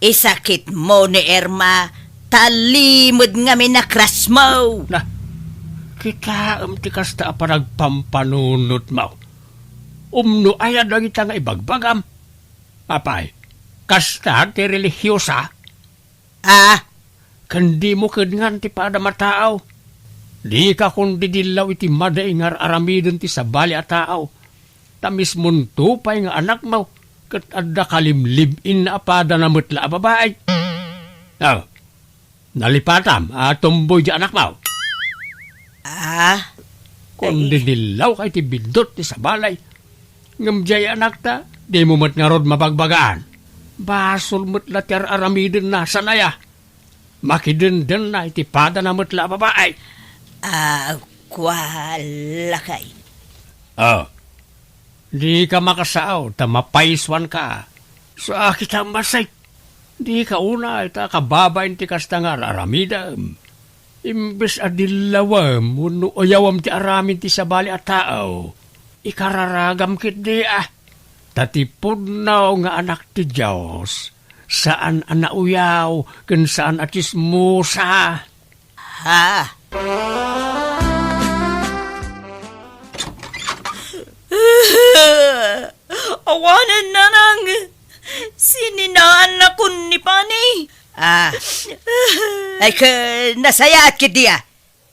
isakitmo ni Irma, ta limed ngamin a crushmo. Na, kitaem ti kasta a panagpampanunotmo. Umno aya dagita nga ibagbagam? Apay, kasta ti relihiosa? Ah, ken dimo kedngan ti padam a taaw. Dika kondidillaw iti madi nga ar-aramiden ti sabali a taaw. Ta mismonto pay nga anakmo, ket adda kalimlib-inna a padana met la a babai. Ah, nalipatam a tomboy di anakmo. Ah, kondidillaw kay ti biddut ti sabali. Ngem diay anakta, dimo met ngarud mabagbagaan. Basol met la ti ar-aramidenna, saan aya? Makidendenna iti padana met la a babai. Ah, kua, lakay. Oh, dika makasao ta mapaysuanka. Sa kita masay, dika unay ta kababain ti kasta nga ar-aramidem. Imbes a dillawem wenno uyawem ti aramid ti sabali a tao, ikararagam ketdi a. Ta ti pudno nga anak ti Dios, saan a nauyaw ken saan a tsismosa. Ha? Awanen, nanang! Sininaannakon ni Pani. Ah. Ay, ka, nasayaat ketdi a.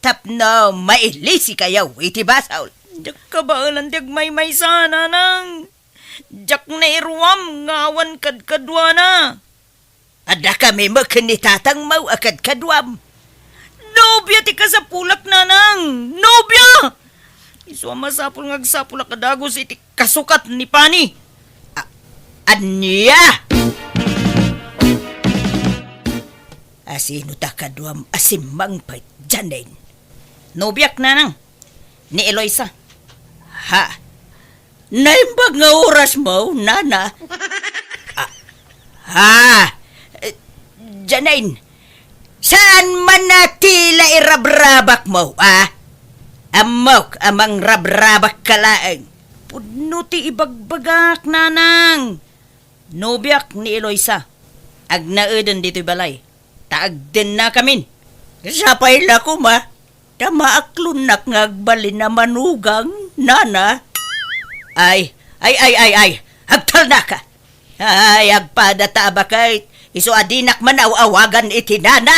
Tapno mailisikayo iti basol. Diak kabaelan ti agmaymaysa, nanang. Diak nairuam nga awan kadkaduana. Adda kami met ken ni Tatang Mau a kadkaduam. Nobia ti kasapulak, Nanang! Nobia! Isu a masapul nga agsapulak a dagus iti kasukat ni Pani. A-, ania? Asino ta kaduam a simmangpet, Janine? Nobiak, Nanang. Ni Eloisa. Ha? Naimbag nga oras mo, Nana? Ah, ha? Eh, Janine, saan man na tila irabrabak mo, ah? Ammok a mangrabrabak ka laeng. Pudno ti ibagbagak, Nanang. Nobiak ni Eloisa. Agnaeden ditoy balay. Ta agdennakamin. Sapay la koma. Ta maaklonnak nga agbalin a manugang, Nana. Ay, ay, ay, ay, ay. Agtalnaka. Ay, agpada ta a baket. Isu a dinak man aw-awagan iti nana.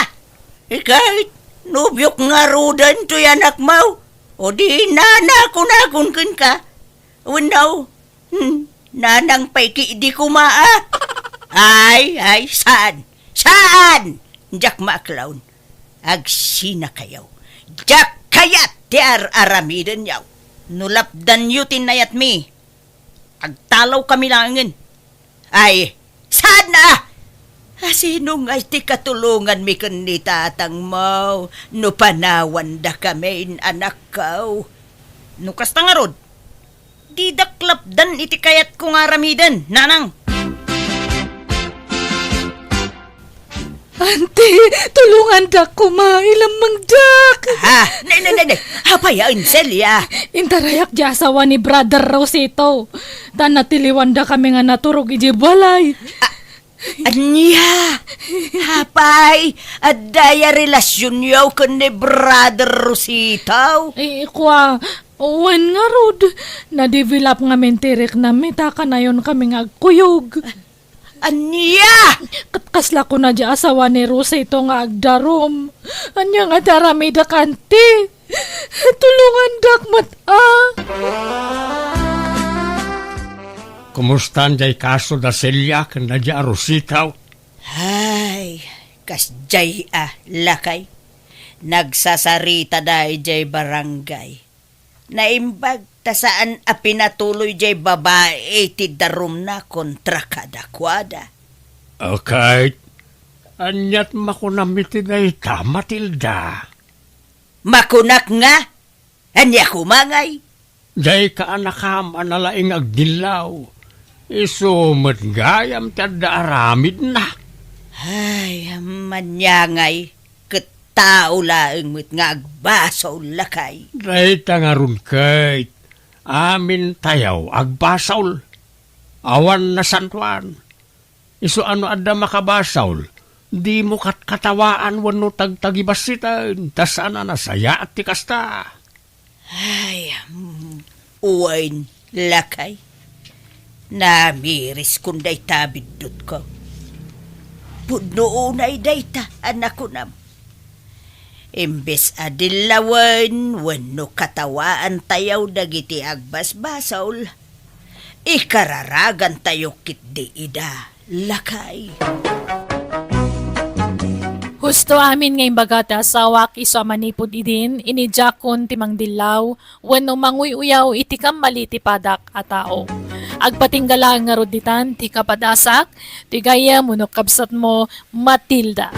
Iket, nobiok ngaruden toy anakmo. O di nana kunakon kenka. Wenno, hmm, nanang pay ki di koma, a? Ay, ay, saan? Saan? Diak maaklon. Agsinakayo. Diak kayat ti ar-aramidenyo. No lapdanyo ti nayatmi, agtalawkami laengen. Ay, saan a? Asino ngay ti katulonganmi ken ni tatangmo no panawandakamin, anakko? No kasta ngarud, didak lapdan iti kayatko nga aramiden, nanang. Anti, tulongandak koma, ilammangdak. Ha? Nay, nay, nay, nay. Apay a, Celia? Intarayak di asawa ni Brother Rosito. Ta natiliwandakami nga naturog iti balay. A-, ania? Apay, adda ya relasionyo ken ni Brother Rosito? Eh, kua, wen ngarud, na-develop ngamin ti riknam ita kanayon kami nga agkuyog. Ania? Ket kasla kuna di asawa ni Rosito nga agdarum. Ania nga ti aramidek, anti? Tulongandak met, a? Kumustan jay kaso da Celia ken da di a Rosito? Ay, kasjay a, lakay. Nagsasarita da idiay barangay. Naimbag ta saan a pinatuloy jay babai ti darumna kontra kadakuada. Ket, aniat makunam iti dayta, Matilda? Makunak nga, ania koma ngay? Dayta a nakam a nalaing agdillaw. Isu met gayam ti adda aramidna. Ay, ania ngay, ket tao laeng met nga agbasol, lakay. Dayta ngarud ket, amintayo agbasol. Awan nasantoan. Isu a no adda makabasol, dimo katkatawaan wenno tagtagibassiten, ta saan a nasayaat ti kasta. Ay, mm, wen, lakay. Namiriskon dayta biddutko. Pudno unay dayta a nakunam. Imbes a dillawen wenno katawaantayo dagiti agbasbasol, ikararagantayo ketdi ida, lakay. Husto amin nga imbaga ti asawak isu a manipud idin, inidiakon ti mangdillaw, wenno manguy-uyaw iti kammali ti padak a tao. Agpatingga laeng ngarud ditan ti kapadasak, ti gayyem wenno kabsatmo, Matilda.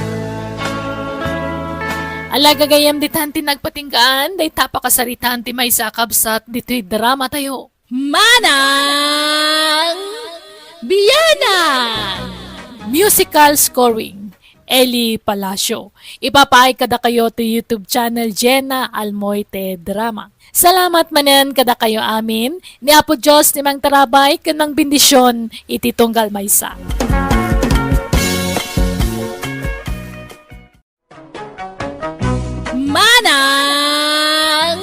Ala, gagayyem ditan ti nagpatinggaan, dayta pakasaritaan ti maysa a kabsat ditoy dramatayo. Manang Bianang! Musical scoring, Eli Palacio. Ipapaay kadakayo ti YouTube channel Jenna Almoite Drama. Salamat manen kadakayo amin. Ni Apo Dios ti mangtarabay ken mangbendision iti tunggal maysa. Manang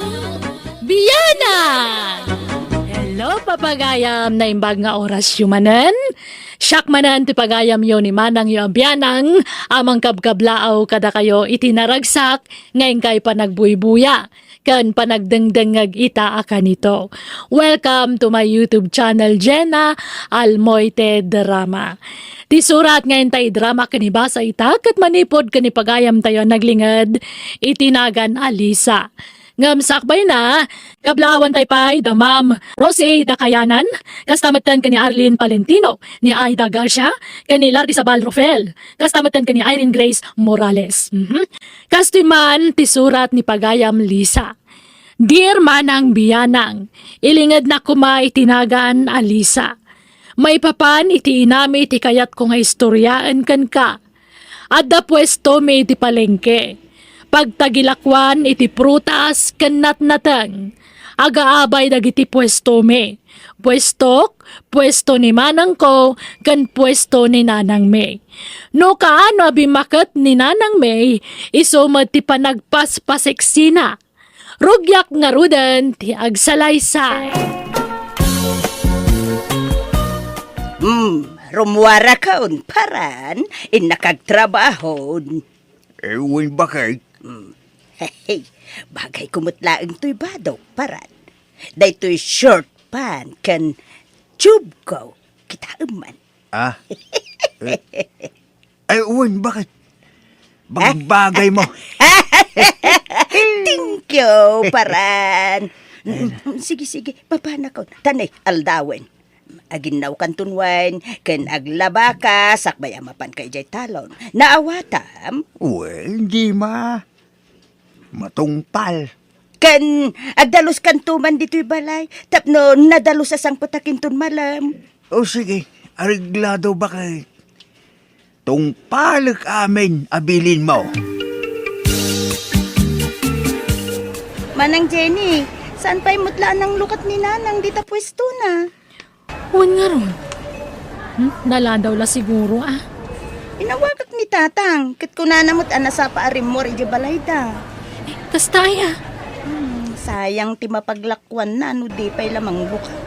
Bianang! Hello, papagayam! Naimbag nga orasyo manen. Siak manen ti pagayamyo ni Manangyo a Bianang a mangkabkablaaw kadakayo iti naragsak nga inkay panagbuybuya. ken panagdengdengngeg ita a kanito. Welcome to my YouTube channel, Jenna Almoite Drama. Ti surat nga intay drama ken ibasa ita ket manipud ken ipagayamtayo a naglinged iti nagan a Lisa. Ngem sakbayna, kablaawan tay pay da Ma'am Rosie Dakayanan, kasta metten ken ni Arlene Palentino, ni Aida Garcia, ken ni Lardi Sabal Rofel, kasta metten ken ni Irene Grace Morales. Mhm. Kastoy man ti surat ni pagayam Lisa. Dear Manang Bianang, ilingedna koma iti nagan a Lisa. Maipapan iti inami ti kayatko nga istoriaen kenka. Adda puestomi iti palengke. Pagtagilakuan iti prutas ken natnateng. Agaabay dagiti puestomi. Puestok, puesto ni manangko, ken puesto ni nanangmi. No kaano a bimmaket ni nanangmi, isu met ti panagpaspaseksina. Rugiak ngaruden ti agsalaysay. Hmm, rumuarakon, paran, innak agtrabahon. Eh, wen, bakit? Hmm. Hey, bagay ko met laeng toy badok, paran. Daytoy short pant ken tube ko. Kitaem man. Ah? Eh, ay, wen, bakit? Bagbagay mo. Thank you, paran. Mm, sige, sige, papanakon. Tanay, aldawen. Aginnawkanton wen, ken aglabaka, sakbay a mapanka idiay talon. Naawatam? Wen, di ma. Matungpal. Ken agdaluskanto man ditoy balay, tapno nadalus a sangpetak inton malem. O sige, areglado, bakit? Tungpalek amin a bilinmo. Manang Jenny, saan pay met la a nanglukat ni Nanang dita puestona? Wen ngarud. Hmm? Naladaw la siguro, ah. Inawagak ni Tatang, ket kunana met a nasapa a rimmuar idiay balayda. Eh, kasta aya? Hmm, sayang ti mapaglakuanna no di pay la manglukat.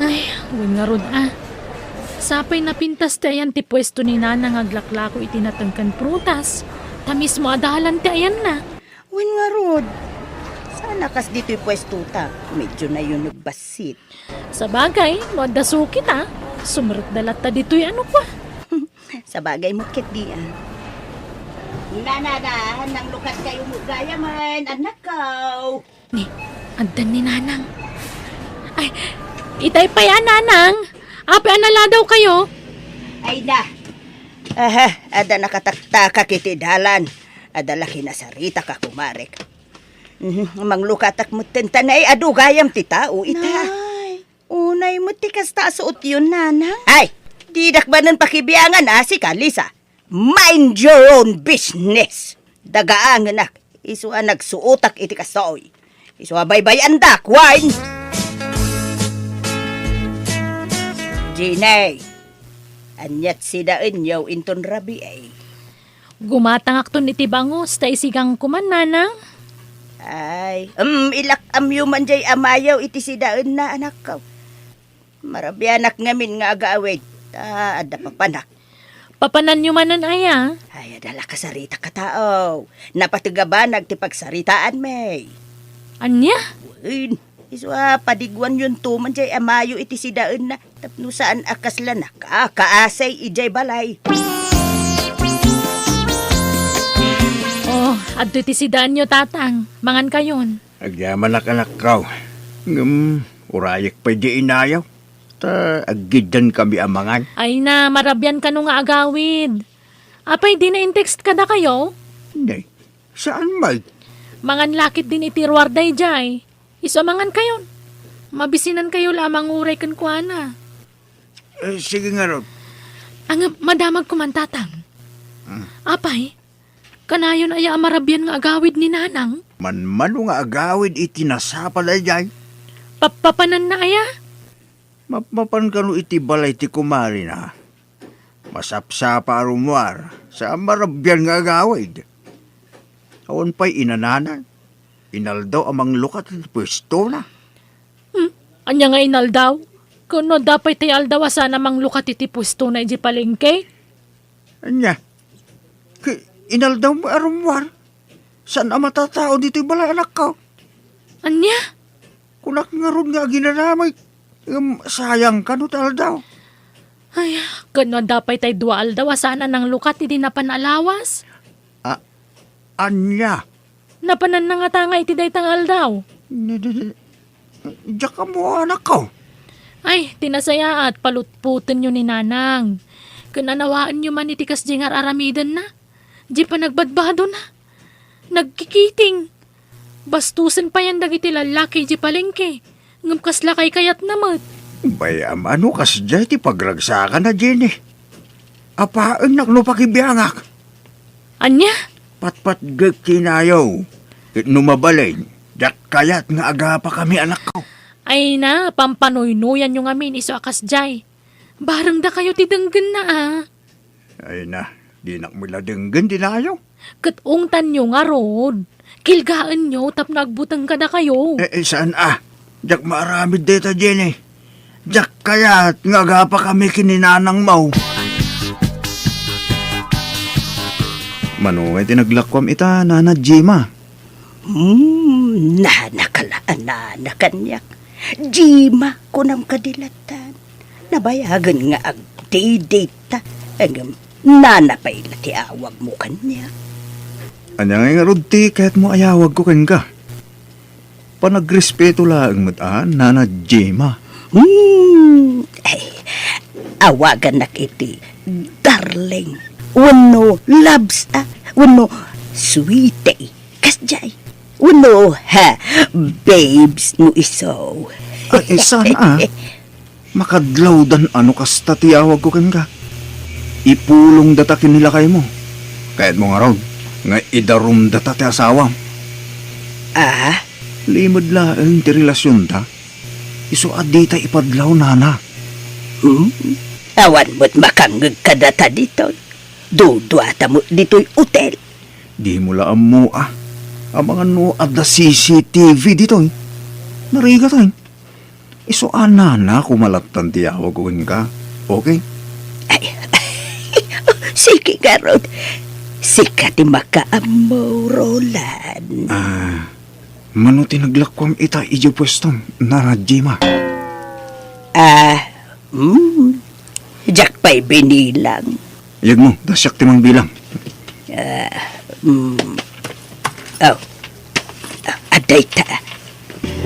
Ay, wen ngarud, ah. Sapay napintas ti ayan ti puesto ni Nanang nga aglaklako iti nateng ken prutas. Ta mismo a dalan ti ayanna. Wen ngarud, saan a kas ditoy puestota, medyo nayuneg bassit. Sabagay, no adda sukit, ah, sumrekda latta ditoy, ano kwa? Sabagay met ketdi, ah. Nanana, nanglukat kayo mo gayamen, anak ko. Ni, addan ni Nanang. Ay, itay pay a, Nanang. Apay a naladaw kayo? Ay na. Aha, adda nakataktakak iti dalan. Adda la kinasaritak a kumarek. Mhm, manglukatak metten ta nay adu gayam ti tao ita. Nay, unay met ti kasta a suotyon, Nanang. Ay, didak manen pakibiangan a sika, Lisa. Mind your own business. Dagaangenak, isu a nagsuotak iti kastoy. Isu a baybay-andak, wen. Jenny, aniat sidaenyo inton rabii? Gumatangakton iti bangus, ta isigang ko man, Nanang. Ay, em, ilak-amyo man jay amayo iti sidaenna, anakko. Marabianak ngamin nga agawid, ta adda papanak. Papananyo manen aya? Ay, adda la kasaritak a tao. Napateg a banag ti pagsaritaanmi. Ania? Wen, isu a padiguanyonto man jay amayo iti sidaenna. Tapno saan a kasla nakakaasay idiay balay. Oh, adtoy ti sidaenyo, Tatang. Mangankayon. Agyamanak, anakko. Ngem, urayek pay di inayo. Ta aggiddan kami a mangan. Ay na, marabian kano nga agawid. Apay, di na in-text kadakayo? Nay, saan met? Mangan la ketdin iti ruar daydiay. Isu a mangankayon. Mabisinankayo la a manguray kenkuana. Eh, sige ngarud. Ang madamag ko man, Tatang. Hmm. Apay, kanayon aya a marabian nga agawid ni Nanang? Manmano nga agawid iti nasapa daydiay? Papapananna aya? Mapmapan kano iti balay ti kumarina. Masapsapa a rumuar, sa marabian nga agawid. Awan pay inanana, inaldaw a manglukat iti puestona. Hmm, ania nga inaldaw? Ken no adda pay ti aldaw a saan a manglukat iti puestona iti palengke? Ania? Ki-, inaldaw mo a rumuar? Saan a matatao ditoy balay, anakko. Ania? Kunak ngarud nga aginanamay, ngem sayang kano ti aldaw. Ay, ket no adda pay tay dua aldaw a saan a nanglukat idi napan a lawas? A-, ania? Napananna ngata nga iti dayta nga aldaw. Di, di, di. Diak ammo, anakko. Ay, ti nasayaat, palutpotenyo ni Nanang. Ken anawaenyo man iti kasdiay nga ar-aramidenna. Di panagbadbadona. Nagkikiting. Bastosen payen dagiti lallaki di palengke. Ngem kasla kaykayatna met. Bay-am a no kasdiay ti pagragsakana, Jenny. Apaennak no pakibiangak. Ania? Patpatgek ti nayo. Ket no mabalin, diak kayat nga agapakami, anakko. Ay na, pampanuynuyanyo ngamin isu a kasdiay. Bareng dakayo ti denggenna, a. Ay na, dinak met la denggen ti nayo. Ket ungtanyo ngarud. Kilgaenyo tapno agbuteng kadakayo. Eh, eh, saan a? Diak maaramid dayta, Jenny. Diak kayat nga agapakami ken ni Nanang Mau. Mano ngay ti naglakuam ita, Nana Jima? Hmm, nanaka la a nana kaniak. Jima, kunam kadi latan. Nabayagen nga agdidita, ngem nana pay la ti awagmo kaniak. Ania ngay ngarud ti kayatmo a yawagko kenka? Panagrespeto laeng met a, Nana Jima. Hmm, ay, awagannak iti darling, wenno loves, a, wenno sweetie. Kasdiay. Wenno, ha, babes no isu. Ay, saan a? Makadlawdan a no kasta ti yawagko kenka. Ipulongdata ken ni lakaymo. Kayatmo ngarud nga idarumdata ti asawam. A? Limed laeng ti relasionta. Isu a dita ipadlaw, nana. Hmm? Awan met makangngeg kadata ditoy. Duduata met ditoy otel. Dimo la ammo a. Amangan no adda C C T V ditoy. Narigat, ay. Isu a nana koma lattan ti yawagko kenka. Okay? Ay, sige ngarud. Sika ti makaammo, Roland. Ah, mano ti naglakuam ita idiay puestom, Nana Jima? Ah, mm, diak pay binilang. Yegmo, ta siak ti mangbilang. Ah, mm. Oh. Ah, adda ita.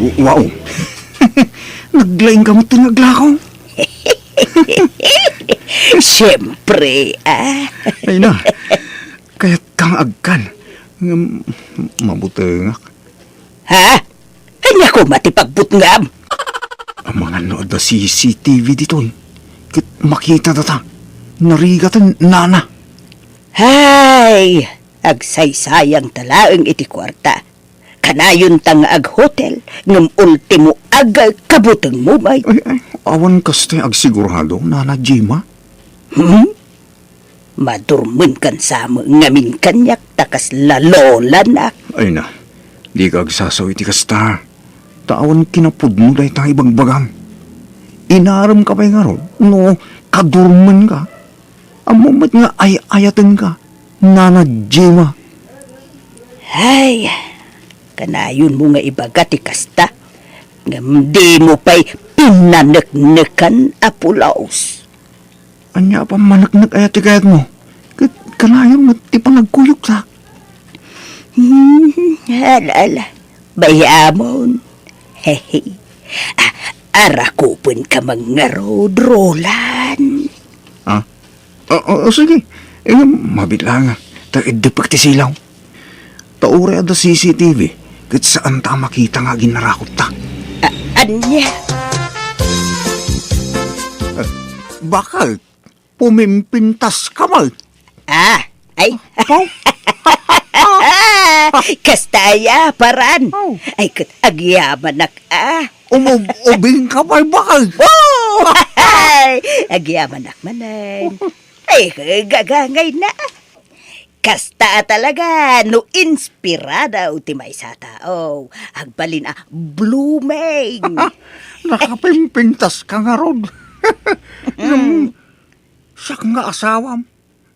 W-, wow. Naglaing ka met ti naglakaw. Siyempre, ah. Ay na. Kayat kang agkan. Ngem, mabutengak. Ha? Ania koma ti pagbutngam? Amangan no adda C C T V ditoy. Ket makita data. Narigaten, nana. Hay, agsaysayangta laeng iti kuarta. Kanayonta nga aghotel, ngem ultimo agkabutengmo met. Ay, ay, awan kasta agsigurado, Nana Jima. Hmm? Madurmenkan sa met ngamin kaniak ta kasla lolanak. Ay na, dika agsasaw iti kasta. Ta awan kinapudno dayta ibagbagam. Inaremka pay ngarud no kadurmenka. Ammom met nga ay-ayatenka, Nana Jima. Ay, kanayonmo nga ibaga ti kasta, ngem dimo pay pinaneknekan a pulos. Ania a pammaneknek aya ti kayatmo? Ket kanayon met ti panagkuyogta. Hmm, ala, ala. Bay-amon. Hehe. A-, arakupenka man ngarud, Roland. Ah? O, o, o, sige. Eh, mabit lang, ah. Ta iddepek ti silaw. Ta uray adda C C T V, ket saanta a makita nga aginarakupta. A-, ania? Eh, bakit? Pumimpintas ka man. Ah, ay. Apo? Kasta aya, paran. Oh. Ay, ket agyamanak, ah. Umub-ubing ka pay bakal. Oh! Ay, agyamanak manen. Ay, gagangay na. Kasta a talaga, no inspirado ti maysa a tao, agbalin a blooming. Nakapimpintas ka ngarud. Ngem, siak nga asawam,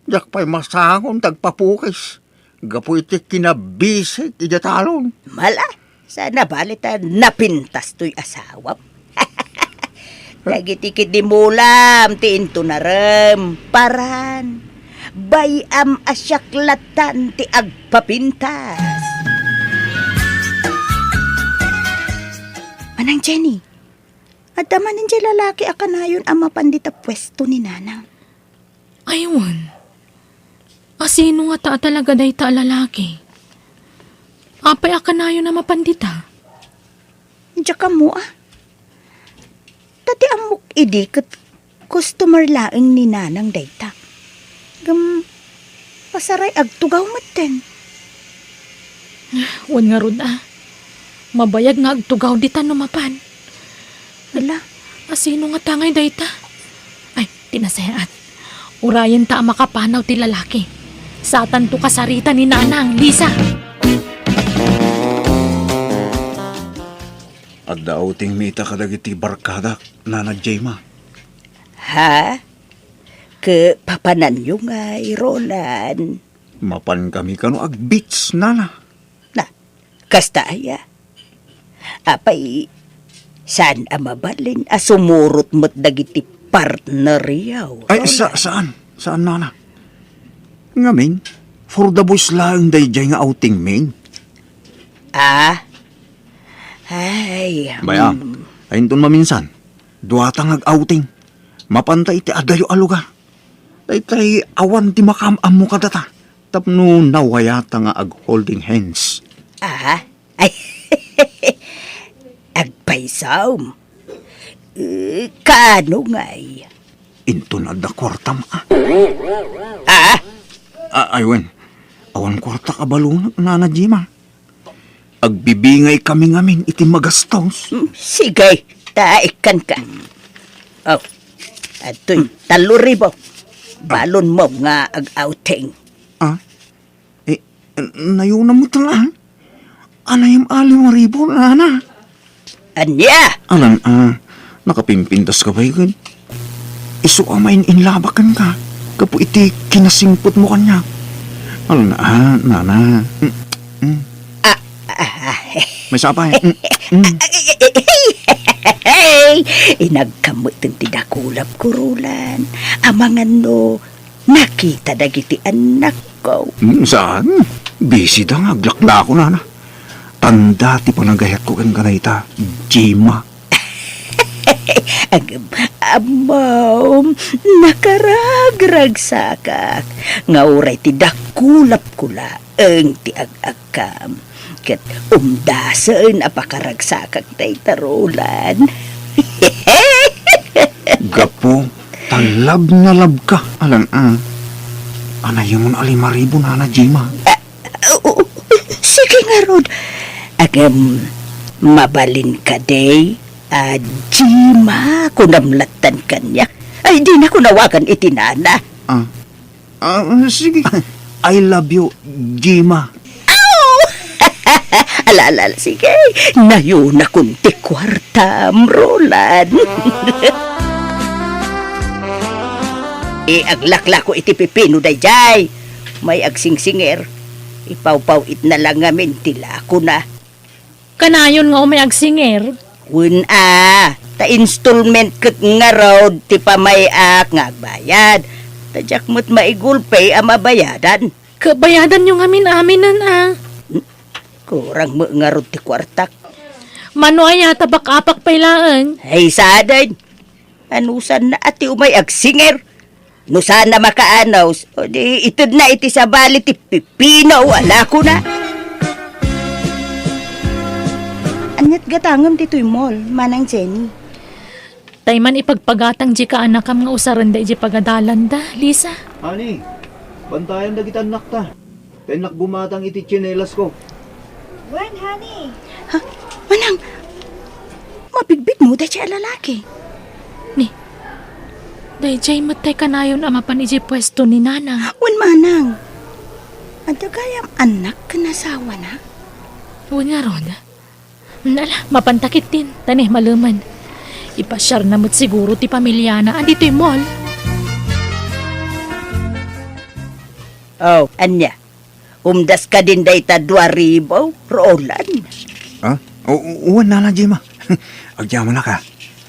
diak pay masangon ti agpapukis. gapu iti kinabisik idiay talon. Mala, sana bali ta napintas toy asawam. Dagiti kidimulam ti intunarem, paran. Bay-am a siak latan ti agpapintas. Manang Jenny, adda manen diay lalaki a kanayon a mapan dita puesto ni Nanang? Ay, wen. A sino ngata a talaga dayta a lalaki? Apay a kanayon a mapan dita? Diak ammo a. Ta ti ammok idi ket customer laeng ni Nanang dayta. Ngem, pasaray agtugaw metten. Wen ngarud a. Mabayag nga agtugaw dita no mapan. Ala. A sino ngata ngay dayta? Ay, ti nasayaat. Urayenta a makapanaw ti lalaki. Satanto kasarita ni Nanang, Lisa. Adda outing mi ita kadagiti barkadak, Nana Jema. Ha? Ket papananyo ngay, Roland? Mapan kami kano ag-beach, Nana. Na, kasta aya? Apay, saan a mabalin a sumurot met dagiti partneryo, Ay, sa-, Roland? Saan? Saan, Nana? Ngamin, for the boys laeng daydiay nga outing min. Ah? Ay, Bay-am, mm. Ay, inton maminsan, duata nga ag-outing. Mapanta iti adayo a lugar. Daytay awan ti makaam-ammo kadata. Tapno nawayata nga ag-holding hands. Ah? Ay, agpaysom. Eh, kaano ngay? Inton adda kuartam, a. Ah? A-, ay, wen. Awan kuartak a balunak, Nana Jema. Agbibingay kami ngamin iti magastos. Mm, sige, ta ikkanka. Oh, adtoy, tallo ribu. Balonmo nga ag-outing. Ah? Eh, nayona met lang. Anayam a lima ribu, Nana. Ania? Alan, a, nakapimpintas ka pay ket isu a main-inlabak kenka gapu iti kinasingpetmo kaniak. Alan, a, Nana. Mm, mm. Ah, ah, ah. Maysa pay. Mm, mm. Ay, inagkameten ti dakulap ko, Roland. Amangan no, nakita dagiti annakko. Hmm, saan? Busy da nga aglaklako, Nana. Tanda ti panagayatko kenka dayta, Jema. Agem, ammom, nakaragragsakak nga uray ti dakulapko laeng ti ag-, kam. Ket umdasen a pakaragsakak dayta, Roland. Gapu ta love na love ka, Alan, a. Anayamon a lima ribu, Nana Jema. Ah, oo, sige ngarud. Agem, mabalin kadi a Jema, kunam lattan kaniak. Ay, dinako awagan iti nana. Ah. Ah, sige. I love you, Jema. Aw! Ala, ala, ala, sige. Nayonakon ti kuartam, Roland. Eh, aglaklako iti pipino daydiay. May agsingsingir. Ipawpaw-itna lang ngamin ti lakona. Kanayon nga umay agsinger? Wen a, ta installment ket ngarud ti pamay-ak nga agbayad. Ta diak met maigulpe a mabayadan. Ket bayadanyo ngamin aminen a. Kurang met ngarud ti kuartak. Mano aya ta bak-apak pay laeng? Ay, sadin. Anusanna a ti umay agsinger? No saanna makaanus, o di itedna iti sabali ti pipino a lakona. Ania't gatangem ditoy mall, Manang Jenny? Tay man ipagpagatang di kaanakam nga usarenda idiay pagadalanda, Lisa. Honey, bantayan dagiti annakta. Ta innak bumatang iti tsinelasko. Wen, honey. Ha? Manang, mabigbigmo daydiay a lalaki? Ni, daydiay met tay kanayon a mapan idiay puesto ni Nanang. Wen, Manang. Adda gayam annak ken asawana? Wen ngarud. Ala, mapanta ketdin, ta ni, malemen. Ipasiarna met siguro ti pamiliana a ditoy mall. Oh, ania? Umdas kadin dayta dua ribu, Roland? Ah? O, o, wen, Nana Gemma. Agyamanak, a.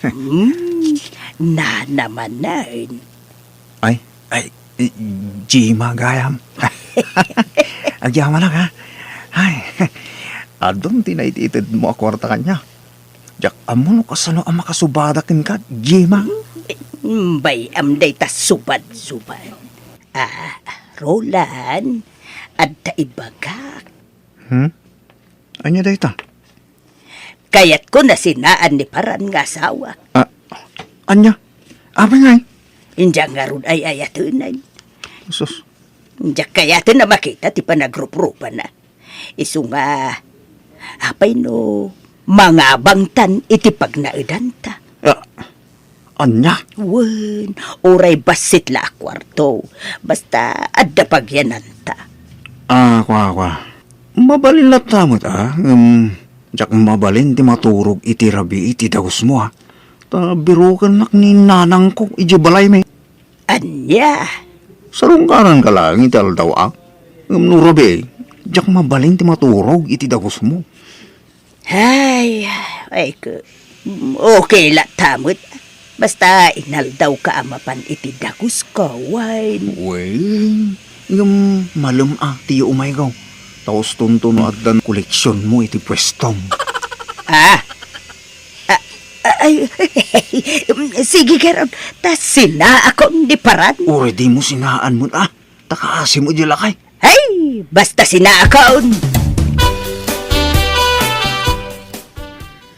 Hmm, nana manen. Ay, ay, eh, Gemma gayam. Agyamanak, a. Ay, adun ti naititedmo a kuarta kaniak. Diak ammo no kasano a makasubada kenka, Gemma. Hmm, bay-am dayta subad-subad. Ah, Roland, adda ibagak. Hmm? Ania dayta? Kayatko a sinaan ni Paran nga asawa. Ah, ania? Apay ngay? Diak ngarud ay-ayaten. Sus. Diak kayaten a makita ti panagruprupana. Isu nga, apay no mangabangtan iti pagnaedanta? Ah, ania? Wen, uray bassit la a kuarto. Basta adda pagyananta. Ah, kua, kua. Mabalin latta met, a, ngem diak mabalin ti maturog iti rabii ti dagusmo, a. Ta birokennak ni nanangko idiay balaymi. Ania? Sarungkaranka laeng iti aldaw, a. Ngem no rabii, diak mabalin ti maturog iti dagusmo. Ay, ay, ke-, okay latta met. Basta inaldawka a mapan iti dagusko, wen. Wen, ngem malem a ti umayko. Ta ustonto no addan koleksionmo iti puestom. Ah, Ah, ah, ay, sige, garud, ta sinaakon ni Paran. Uray dimo sinaan met, a, ta kaasim idiay lakay. Ay, basta sinaakon.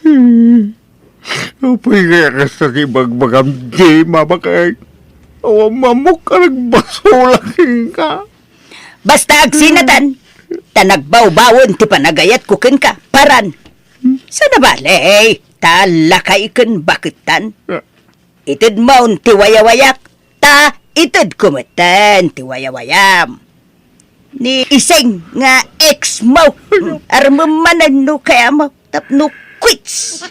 Hmm. Apay kaya kasta ti ibagbagam, Gemma, bakay? Awan mamok a nagbasolak kenka. Basta agsinatan, ta nagbawbawen ti panagayatko kenka, Paran. Saan a bale, ta lakay ken baketan. Ah. Itedmon ti wayawayak, ta itedko metten ti wayawayam. Ni Iseng nga ex mo, armem manen no kayam tapno quits.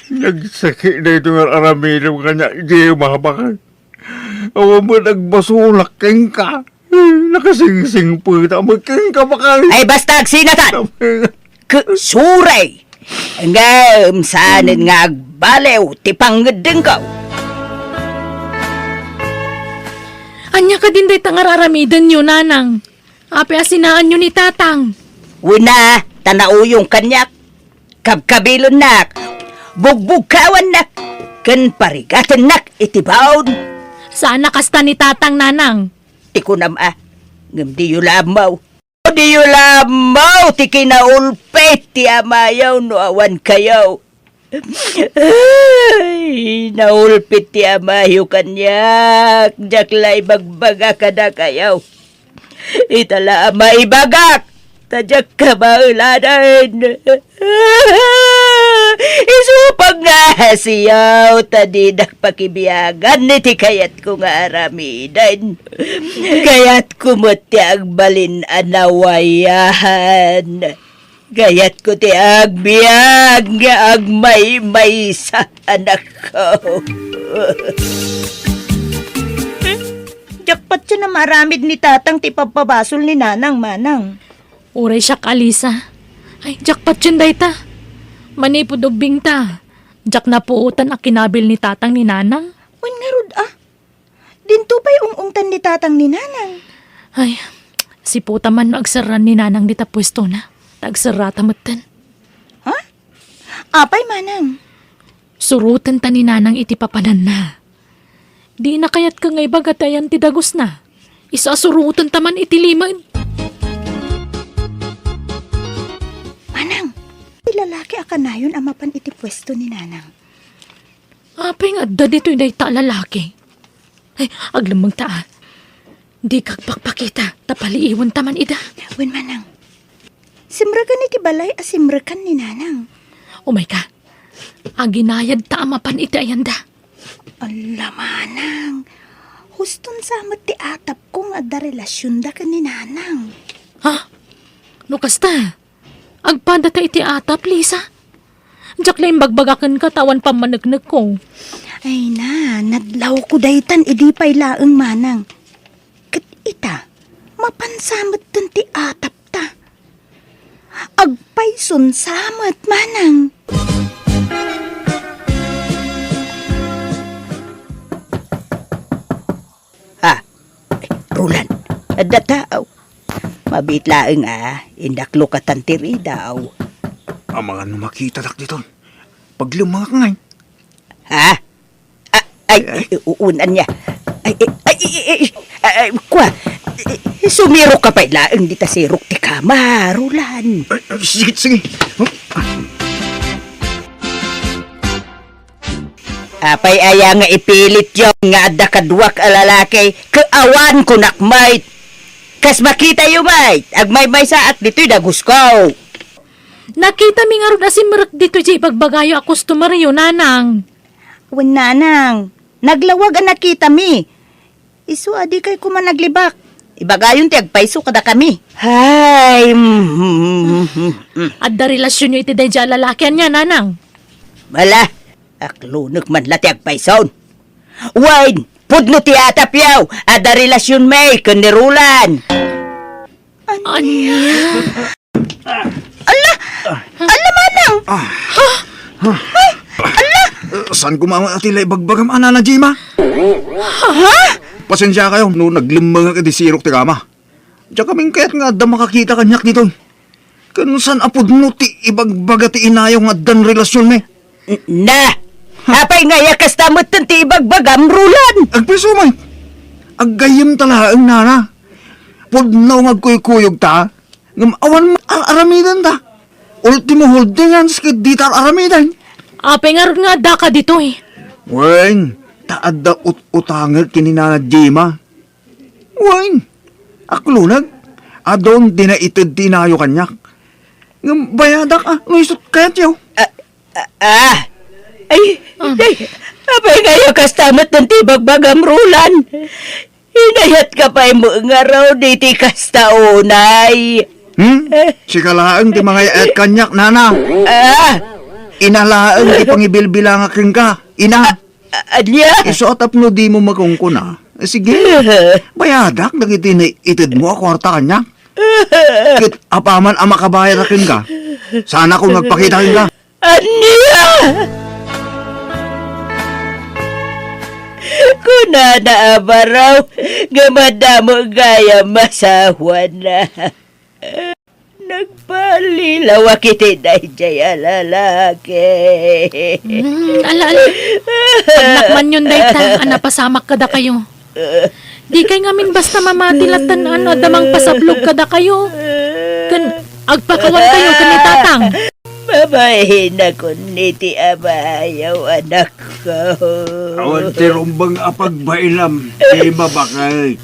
Nagsakit daytoy nga ar-aramidem kaniak, Gemma, bakay. Awan met agbasolak kenka. Nakasingsingpet a met kenka, bakay. Ay, basta agsinatan! Ke-, suray! Ngem saanen nga agbaliw ti pangngeddengko. Ania kadin dayta nga ar-aramidenyo, Nanang? Apay a sinaanyo ni Tatang? Wen a, ta nauyong kaniak. Kabkabilennak, bugbugkawannak, ken parigatennak iti baon. Saan a kasta ni Tatang, Nanang. Ti kunam a, ngem diyo la ammo. Diyo la ammo ti kinaulpit ti amayo no awan kayo. Ay, naulpit ti amayo kaniak, diak la ibagbaga kadakayo. Ita la a maibagak, ta diak kabaelanen. Isu pay nga siyaw, ta dinak pakibiagan iti kayatko nga aramiden. Kayatko met ti agbalin a nawayahan. Kayatko ti agbiag nga agmaymaysa, anakko. Diak patien a maaramid ni Tatang ti pappabasol ni Nanang, Manang. Uray siak, Alisa. Ay, diak patien dayta. Manipud ubbingta, diak napuotan a kinabil ni Tatang ni Nanang. Wen ngarud a. Dinto pay ung-ungtan ni Tatang ni Nanang. Ay, sipota man no agserran ni Nanang dita puestona. Ta agserrata metten. Ha? Apay, Manang? Surotenta ni Nanang iti papananna. Dina kayat ket nga ibaga ti ayan ti dagusna. Isu a surotenta man iti limed. Manang, ti lalaki a kanayon a mapan iti puesto ni Nanang. Apay nga adda ditoy dayta a lalaki? Ay, aglemmengta, a. Dika agpakpakita, ta paliiwenta man ida. Wen, Manang. Simreken iti balay a simrekan ni Nanang. Umayka. Aginayadta a mapan iti ayanda. Alla, Manang. Huston sa met ti atapko nga adda relasionda ken ni Nanang. Ha? No kasta, agpadata iti atap, Lisa? Diak la imbagbagaken ka ta awan pammaneknekko. Ay na, nadlawko daytan idi pay laeng, Manang. Ket ita, Mapan sa metten ti atapta. Agpayson sa met, manang. Ah, ay, Roland, adda tao. Mabiit laeng a, indaklo katan ti ridaw. Amangan no makitadak diton. Paglemmengak ngay. Ha? Ah, ay, ay, uun, ania. Ay, ay, ay, ay, ay, ay, kua. Sumirok ka pay laeng dita sirok ti kama, Roland. Ay, ay, sige, sige. Apay aya nga ipilityo nga adda kaduak a lalaki, ket awan kunak met. Kas makitayo met, agmaymaysaak ditoy dagusko. Nakitami ngarud a simrek ditoy diay ibagbagayo a customeryo, nanang. Wen, nanang, naglawag a nakitami. Isu a dikay koma naglibak. Ibagayon ti agpayso kadakami. Hay, mm, mm, mm, mm. Adda relasionyo iti daydiay a lalaki, ania, nanang? Bala, aklonek man la ti agpayson. Wen, pudno ti atapyo, adda relasionmi ken ni Roland. Ania? Alla! Alla, manang! Ah. Ay! Alla! Eh, saan ko mamati la ibagbagam, a Nana Jima? Ha? Pasensiakayo no naglemmengak iti sirok ti kama. Diak amin kayat nga adda makakita kaniak ditoy. Ken saan a pudno ti ibagbaga ti inayo nga addan relasionmi. N-, na! Apay nga aya kasta metten ti ibagbagam, Roland? Agpayso met. Aggayyemta laeng, nana. Pudno nga agkuykuyogta, ngem awan ar-aramidenta. Ultimo holding hands ket dita ar-aramiden. Apay ngarud nga addaka ditoy? Wen, ta adda ut-utangek ken ni Nana Jima. Wen, aklonek, adun ti naited ti inayo kaniak. Ngem bayadak a, no isut kayatyo. Ah, ah, ah. Ay, ah. Ay, apay nga aya kasta met ti ibagbagam, Roland? Inayatka pay met ngarud iti kasta unay. Hmm? Sika laeng ti mangay-ayat kaniak, nana. Ah. Ina laeng ti pangibilbilangak kenka, ina. A-, ania? Isu a tapno dimo makunkuna. Sige. Bayadak dagiti naitedmo a kuarta kaniak. Ket apaman a makabayad kenka, saanakon nga agpakita kenka. Ania? Kunana a baro nga madamo gayam asawana. Nagpalilawak iti daydiay a lalaki. Hmm, ala, ala. Annakmanyon dayta a napasamak kadakayo. Dikay ngamin basta mamati latta no adda mangpasablog kadakayo. Ken agpakawankayo ken ni Tatang. Babainakon iti amayo, anakko. Awan ti rumbeng a pagbainam, Jima, baket.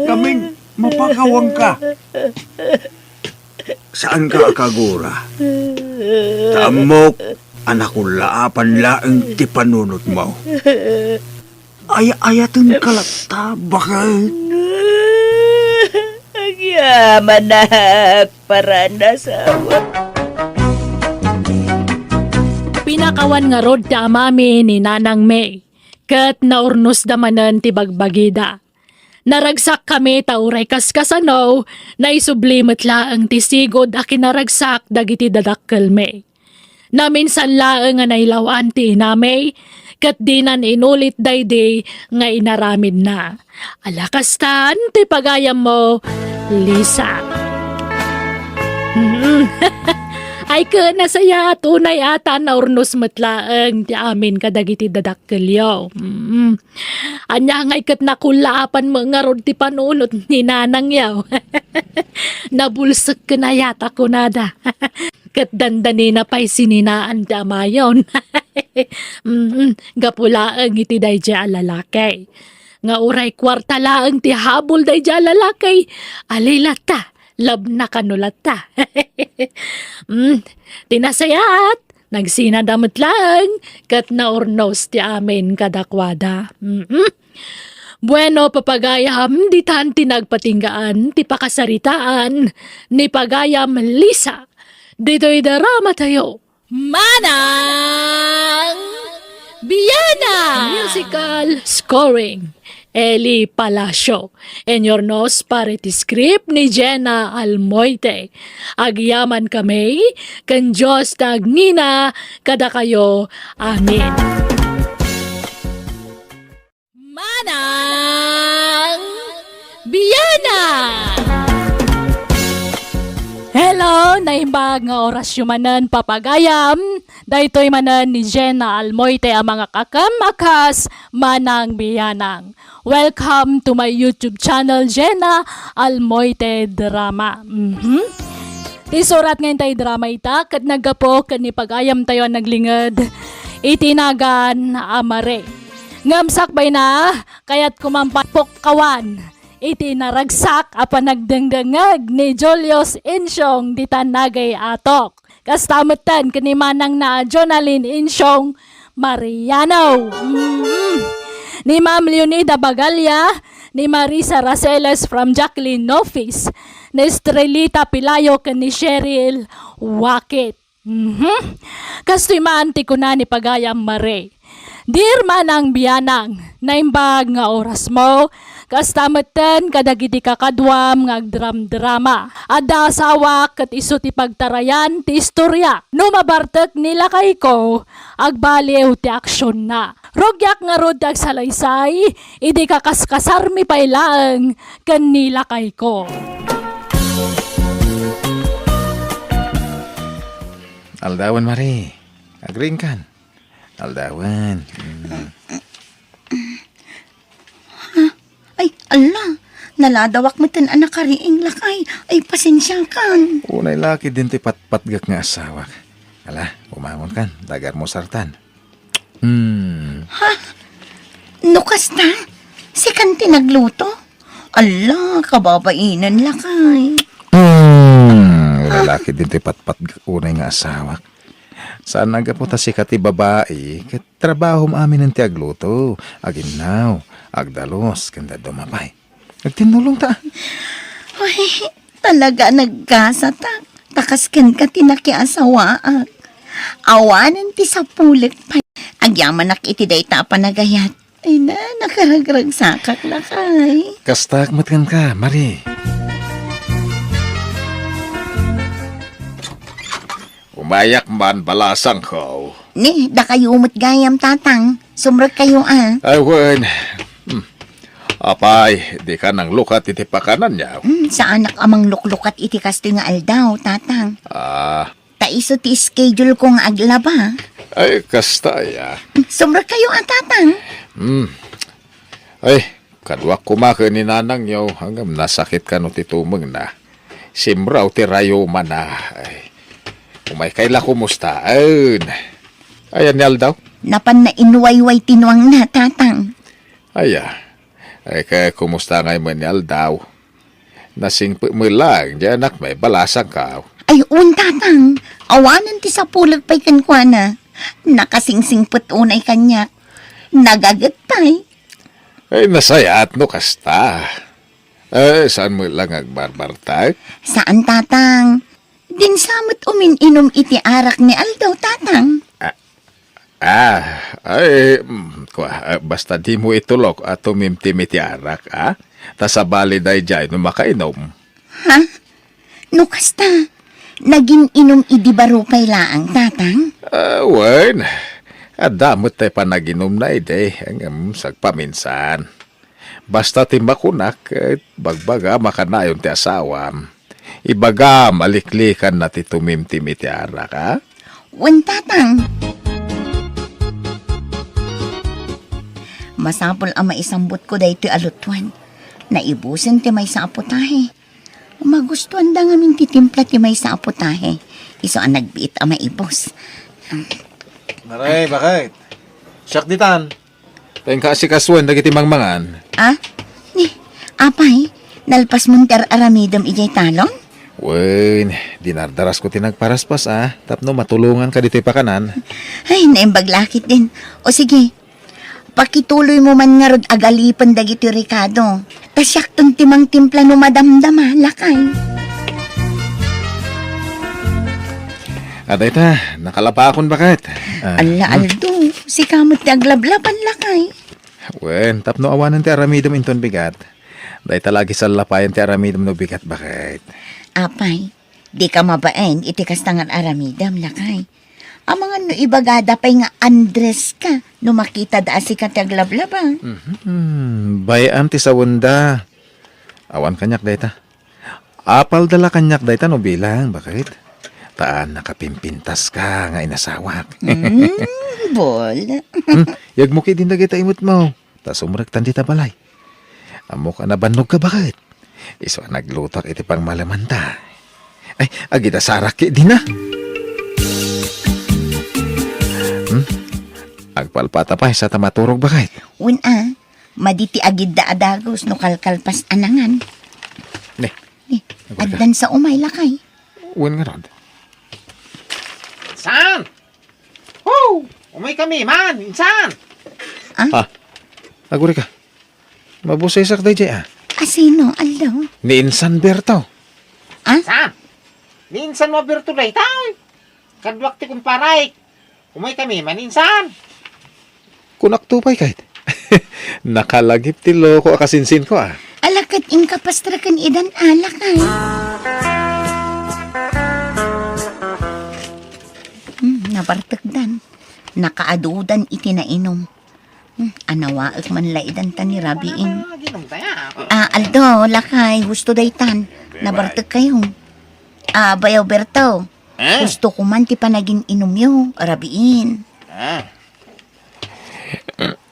Ngamin, mapakawanka. Saanka a kagura. Ta ammok a nakullaapan laeng ti panunotmo. Ay-ayatenka latta, baket. Agyamanak, paranasawa. Pinakawan ngarud ti amami ni Nanang May, ket naurnosda manen ti bagbagida. Naragsakkami ta uray kaskasano, naisubli met laeng ti sigud a kinaragsak dagiti dadakkelmi. Naminsan laeng a nailaw-an ti inami, ket dinan inulit daydi nga inaramidna. Ala kastan ti pagayammo, Lisa. Mm. Ay, ket nasayaat unay a ta naurnos met laeng ti amin kadagiti dadakkelyo. Mm. Ania ngay ket nakullaapan met ngarud ti panunot ni nanangyo. Nabulsek ken ayat a kunada. Ket dandanina pay sininaan ti amayon. Mm, gapu laeng iti daydiay a lalaki. Nga uray kuarta laeng ti habol daydiay a lalaki, ali latta, labna kano latta. Mm, ti nasayaat, nagsinada met laeng, ket naurnos ti amin kadakuada. Mm-mm. Bueno, papagayam, ditan ti nagpatinggaan ti pakasaritaan ni pagayam Lisa. Ditoy drama tayo. Manang Biana! Musical scoring. Eli Palacio. Inyurnos para iti script ni Jenna Almoite. Agyaman kami, ken Dios ti agnina kadakayo. Amen. Manang Biana! Hello, naimbag nga orasyo manen, papagayam. Daytoy manen ni Jenna Almoite a mangakakem a kas Manang Bianang. Welcome to my YouTube channel, Jenna Almoite Drama. Mhm. Ti surat nga intay drama ita, ket naggapu ken ni pagayamtayo a naglinged iti nagan a Mare. Ngem sakbayna, kayatko man pukkawan iti naragsak a panagdengdengngeg ni Julius Insiong ditan Naga, Atok. Kasta metten ken ni manangna a Jonalyn Insiong Mariano. Mm. Ni Ma'am Leonida Bagalia, ni Marisa Raceles from Jacqueline Nofis, ni Estrelita Pilayo ken ni Cheryl Wakit. Mhm. Kastoy man ti kuna ni pagayam Mare. Dear Manang Bianang, naimbag nga orasmo, kasta metten kadagiti kakaduam nga agdramdrama. Adda asawak ket isu ti pagtarayan ti istorya. No mabartek ni lakayko, agbaliw ti aksionna. Rugiak ngarud ti agsalaysay idi kakaskasarmi pay laeng ken ni lakayko. Aldawen, Mare. Agriingkan. Aldawen. Mm. Ay, ala, naladawak metten a nakariing, lakay. Ay, pasensiakan. Unay la ketdin ti patpatgek nga asawak. Ala, bumangonkan, ta agalmusartan. Hmm. Ha? No kasta, sikan ti nagluto? Ala, kababainen, lakay. Hmm, unay la ketdin ti patpatgek unay nga asawak. Saan a gapu ta sika ti babai, ket trabahom aminen ti agluto, aginnaw, agdalus, ken dadduma pay. Agtinnulongta. Uy, talaga a nagkasatak. Ta kas kenka ti nakiasawaak. Awanen ti sapulek pay. Agyamanak iti dayta a panagayat. Ay na, nakaragragsakak, lakay. Kastak met kenka, Mare. Umayak man, balasangko. Ni, dakayo met gayam, Tatang. Sumrekkayo, a. Ay, wen. Hmm. Apay, dika nanglukat iti pakananyo? Hmm, saanak a mangluklukat iti kastoy nga aldaw, Tatang. Ah. Ta isu ti schedule ko nga aglaba. Ay, kasta aya. Hmm, sumrekkayo, a, Tatang. Hmm. Ay, kaduak koma ken ni nanangyo, ngem nasakit kano ti tumengna. Simraw ti rayumana. Ay, umaykay la kumustaen. Ayan ni aldaw? Napanna inwayway ti nuangna, Tatang. Aya. Ay, kaya kumusta ngay met ni aldaw? Nasingpet met laeng diay anakmi, balasangko. Ay, wen, Tatang. Awanen ti sapulek pay kenkuana. Nakasingsingpet unay kaniak. Nagaget pay. Ay, nasayaat no kasta. Eh, saan met la nga agbarbartak? Saan, Tatang. Dinsa met umin-inum iti arak ni aldaw, Tatang. Ah, ah, ay, mm, kua, ah, basta dimo itulok a tumimtim iti arak, a? Ta sabali daydiay no makainom. Ha? No kasta, nagin-inum idi baro pay laeng, Tatang? Ah, wen. Adda met tay panaginumna idi, ngem sagpaminsan. Basta ti makunak, ket bagbagam a kanayon ti asawam. Ibagam a liklikanna ti tumimtim iti arak, a? Wen, Tatang. Masapul a maisambutko daytoy a lutoan. Naibusen ti maysa a putahe. Magustuanda ngamin ti timpla ti maysa a putahe. Isu a nagbiit a maibus. Maray, bakit? Siak ditan. Inka asikasuen dagiti mangmangan. Ah? Ni, apay, nalpasmon ti ar-aramidem idiay talon? Wen, dinardarasko ti nagparaspas, a, tapno matulonganka ditoy pakanan. Ay, naimbag la ketdin. O sige, pakituloymo man ngarud a galipen dagiti rekado. Ta siakton ti mangtimpla no madamdama, lakay. A, dayta, nakalapakon, baket. Ah, Alla, hmm. Aldo, sika met ti aglablaban, lakay. Wen, tapno awanen ti aramidem inton bigat, dayta la agisallapayan ti aramidem no bigat, baket. Apay, dika mabain iti kasta nga aramidem, lakay. Amangan no ibagada pay nga Andres ka no makitada a sika ti aglablaba. Mhm. Bay-am ti sawenda. Awan kaniak dayta. Apalda la kaniak dayta no bilang, baket. Ta nakapimpintas ka nga inasawak. Mm, bol. Hmm, yagmo ketdin dagita imutmo. Ta sumrektan dita balay. Ammok a nabannog ka, baket. Isu a naglutak iti pangmalemanta. Ay, agida sarak ketdin a. Hmm? Agpalpata pay sa ta maturog, baket. Wen a, madi ti agidda a dagus no kalkalpas a nangan. Ne. Ne, agurka. Addan sa umay, lakay. Wen ngarud. Insan! Ho! Umay kami man, insan! Ah? Ah, agurka. Mabusisak daydiay, ah. Asino, aldaw? Ni Insan Berto. Ah? Insan! Ni Insan mo Berto dayta, oy. Kaduak ti kumparay. Umay kami man, insan. Kunakto pay, ket. Nakalagip ti loko a kasinsinko, ah. Ala ket inka pastreken idan, ala ka. Hmm, nabartekdan. Nakaadudan iti nainom. Hmm, anawaek man la idan ta ni rabiin. Ah, aldaw, lakay, husto daytan. Nabartek kayo. Ah, Bayaw Berto. Eh? Husto ko man ti panagin-inumyo, rabiin. Ah.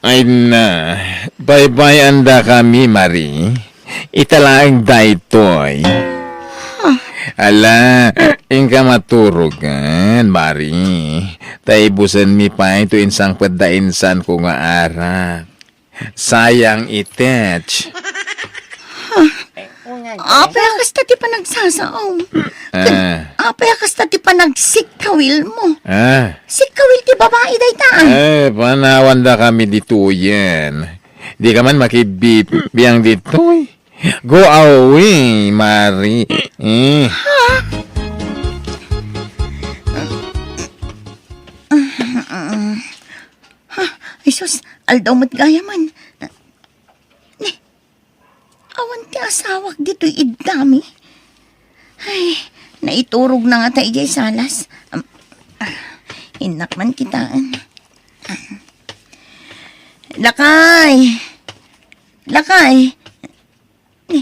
Ay na, baybay-andakami, Mari. Ita laeng daytoy. Huh. Ala, inka maturogan, Mari. Ta ibusenmi pay to insangpet da insanko nga arak. Sayang itech. Huh. Apay a kasta ti panagsasaom? Ah. Apay a kasta ti panagsikkawilmo? Ah. Sikkawil ti babai dayta, ah. Eh, panawandakami ditoyen. Dika man makibbibiang ditoy. Go away, Mari. Eh. Ha? Ay sus, aldaw met gayamen. Ni, awan ti asawak ditoy iddami. Ay, naiturogna ngata idiay salas. Am, ah, innak man kitaen. Ah. Lakay! Lakay! Ni,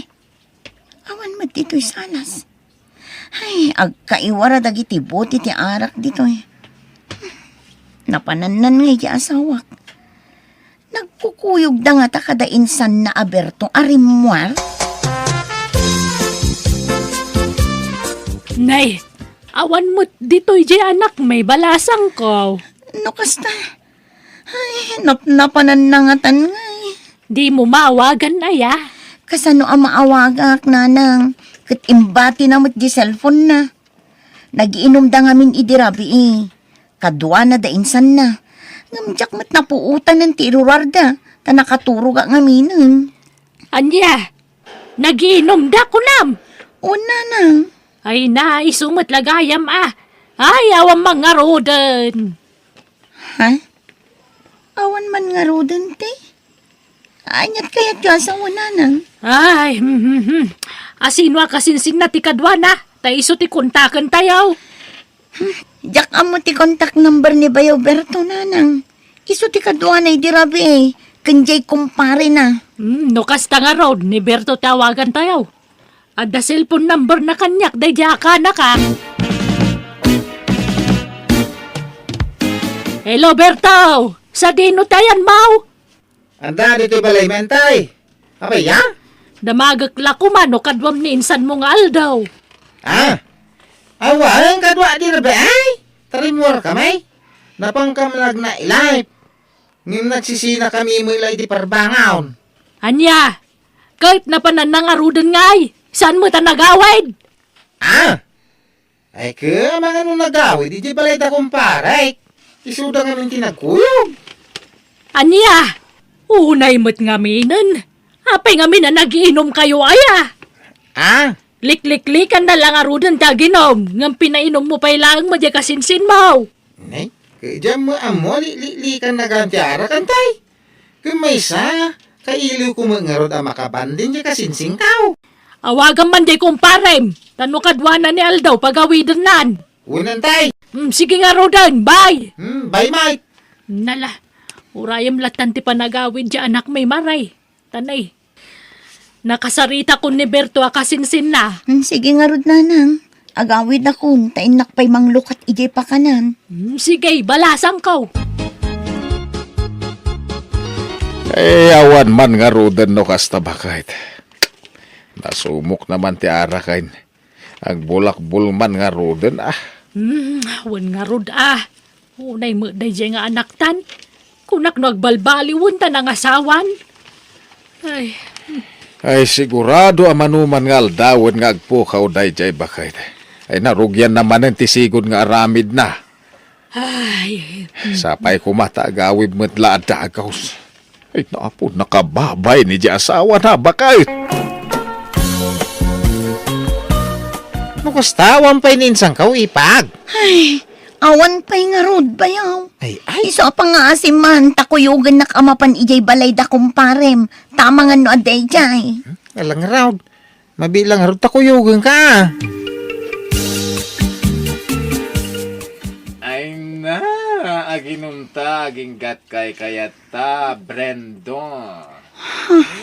awan met ditoy salas. Ay, agkaiwara dagiti bote ti arak ditoy. Napanannan nga iti asawak. Nagkukuyogda ngata kada insanna a Berto a rimmuar? Nay, awan met ditoy diay anakmi, balasangko. No kasta, ay, napnapananna ngatan ngay. Dimo maawagan aya? Kasano a maawagak, nanang? Ket imbatina met di cellphone na. Nagiinumda ngamin idi rabii. Kaduana da insanna. Ngem diak met napuotanen ti iruruarda, ta nakaturogak ngaminen. Ania? Nagiinumda, kunam? Wen, nanang. Ay na, isu met la gayam a. Ay, awan man ngaruden. Ha? Awan man ngaruden ti? Aniat kayatyo a sao, nanang? Ay, hmm, hmm, hmm. Asino a kasinsinna ti kaduana? Ta isu ti kontakentayo. Hmm, diak ammo ti contact number ni Bayo Berto, nanang. Isu ti kaduana idi rabii, ken diay kumparena. Hmm, no kasta ngarud, ni Berto ti awagantayo. Adda cellphone number na kaniak daydiay a kanakak. Hello, Berto! Sadino ti ayanmo? Adda ditoy balay, Mentay. Apay, ya? Damagek la koma no kaduam ni insanmo nga aldaw. Ah? Awan, kadua di rabii ay? Tarimmuar kami. Napankam nagna-life. Ngem nagsisinakami met la iti parbangon. Ania? Ket napanan nangaruden ngay? Saan met a nagawid? Ah? Ay, ket amangan no nagawid idiay balay da kumparek. Isuda ngamin ti nagkuyog. Ania? Unay met ngaminen. Apay ngamin a nagiinumkayo aya? Ah? Likliklikanna la ngaruden ti aginum, ngem pinainummo pay laeng met diay kasinsinmo. Ne? Ket diak met ammo, likliklikanna gayam ti arak, Entay. Ken maysa, kailiwko met ngarud a makabanding diay kasinsingkaw. Awagam man diay kumparem, ta no kaduana ni aldaw pagawidennan. Wen, tay. Hmm, sige ngaruden, bye. Hmm, bye, Mike. Nala, urayem lattan ti panagawid diay anakmi, Mare. Tanay. Nakasaritakon ni Berto a kasinsinna. Hmm, sige ngarud, nanang. Agawidakon, ta innak pay manglukat idiay pakanan. Hmm, sige, balasangko. Eh, awan man ngaruden no kasta, baket. Nasumok naman ti araken. Agbulakbul man ngaruden, ah. Hmm, wen ngarud, ah. Unay met daydiay nga anaktan. Kunak no agbalbaliwen ta nangasawan. Ay. Ay, sigurado a manuman nga aldawen nga agpukaw daydiay, baket. Ay, narugianna manen ti sigud nga aramidna. Ay. Sapay koma ta agawid met la a dagus. Ay, napo, nakababay ni di asawana, baket. No kasta, awan pay ni insangkaw, Ipag. Ay, awan pay ngarud, bayaw. Ay, ay. Isu a pangngaasim man, ta kuyogennak a mapan idiay balay da kumparem. Tama nga no adda idiay. Hmm? Alang ngarud. Mabilang ngarud ta kuyogenka. Ay na, aginumta, aginggat kaykayatta, Brendo.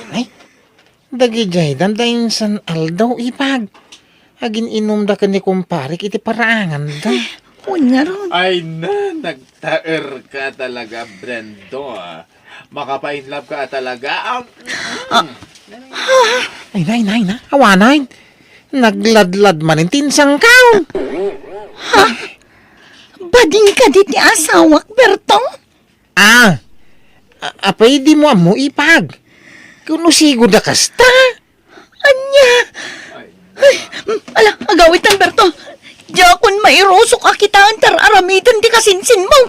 Ay, dagidiay, danda insan aldaw, Ipag. Agin-inumda ken ni kumparek iti paraanganda. Ay, wen ngarud. Ay na, nagtaerka talaga, Brendo, ah. Makapainlove ka talaga. Ah. Ay na, ay na, ay na. Awanen. Nagladlad manen ti insangkaw. Ha? Bading kadi ti asawak, Berto? Ah. A-, apay dimo ammo, Ipag? Kuno sigud a kasta? Ania? Ay, mm, ala, agawidtan, Berto. Diakon mairusok a kitaen ta ar-aramiden ti kasinsinmo.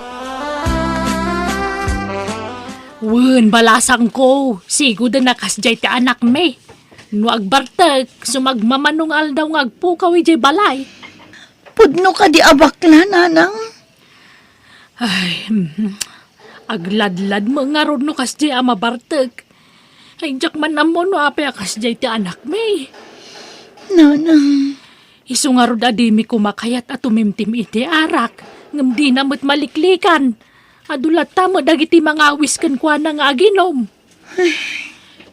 Wen, balasangko, siguden a kasdiay ti anakmi. No agbartek, sumagmamano nga aldaw nga agpukaw idiay balay. Pudno kadi a bakla, nanang? Ay, mhm. Agladlad met ngarud no kasdiay a mabartek. Ay, diak man ammo no apay a kasdiay ti anakmi. Nanang. Isu ngarud a dimi koma kayat a tumimtim iti arak, ngem dina met maliklikan. Adu latta met dagiti mangawis kenkuana nga aginum.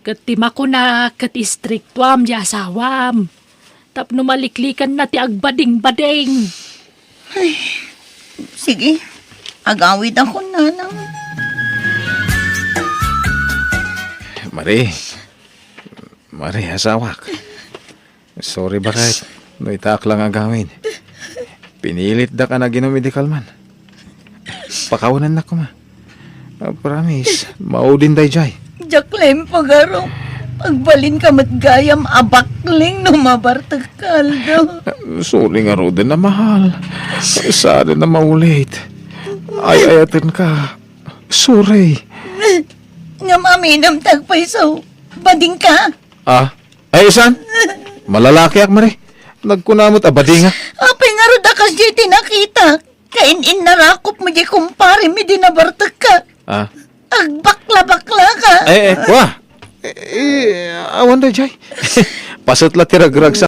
Ket ti makuna ket istriktuam ti asawam. Tapno maliklikanna ti agbadingbading. Ay, sige. Agawidakon, nanang. Mari. Mari, asawak. Sorry, baket. No itaak lang agawid. Pinilitdak a naginum idi kalman. Pakawanannak koma. Ah, promise, maudin daydiay. Diak laeng pagarup. Agbalinka met gayam a bakling no mabartekka aldaw. Sorry ngaruden a mahal. Saan a maulit. Ay-ayatenka. Sorry. Ngem aminem ti agpayso. Badingka? Ah? Ay, saan? Malalakiak, Mari. Nagkuna met a badingak. Apay ngarud a kasdiay ti nakitak? Kain-innarakop mo di kumparem idi nabartekka. Ah. Agbakla-baklaka. Eh, eh, wa. Eh, eh, awan daydiay. Paset la ti ragrag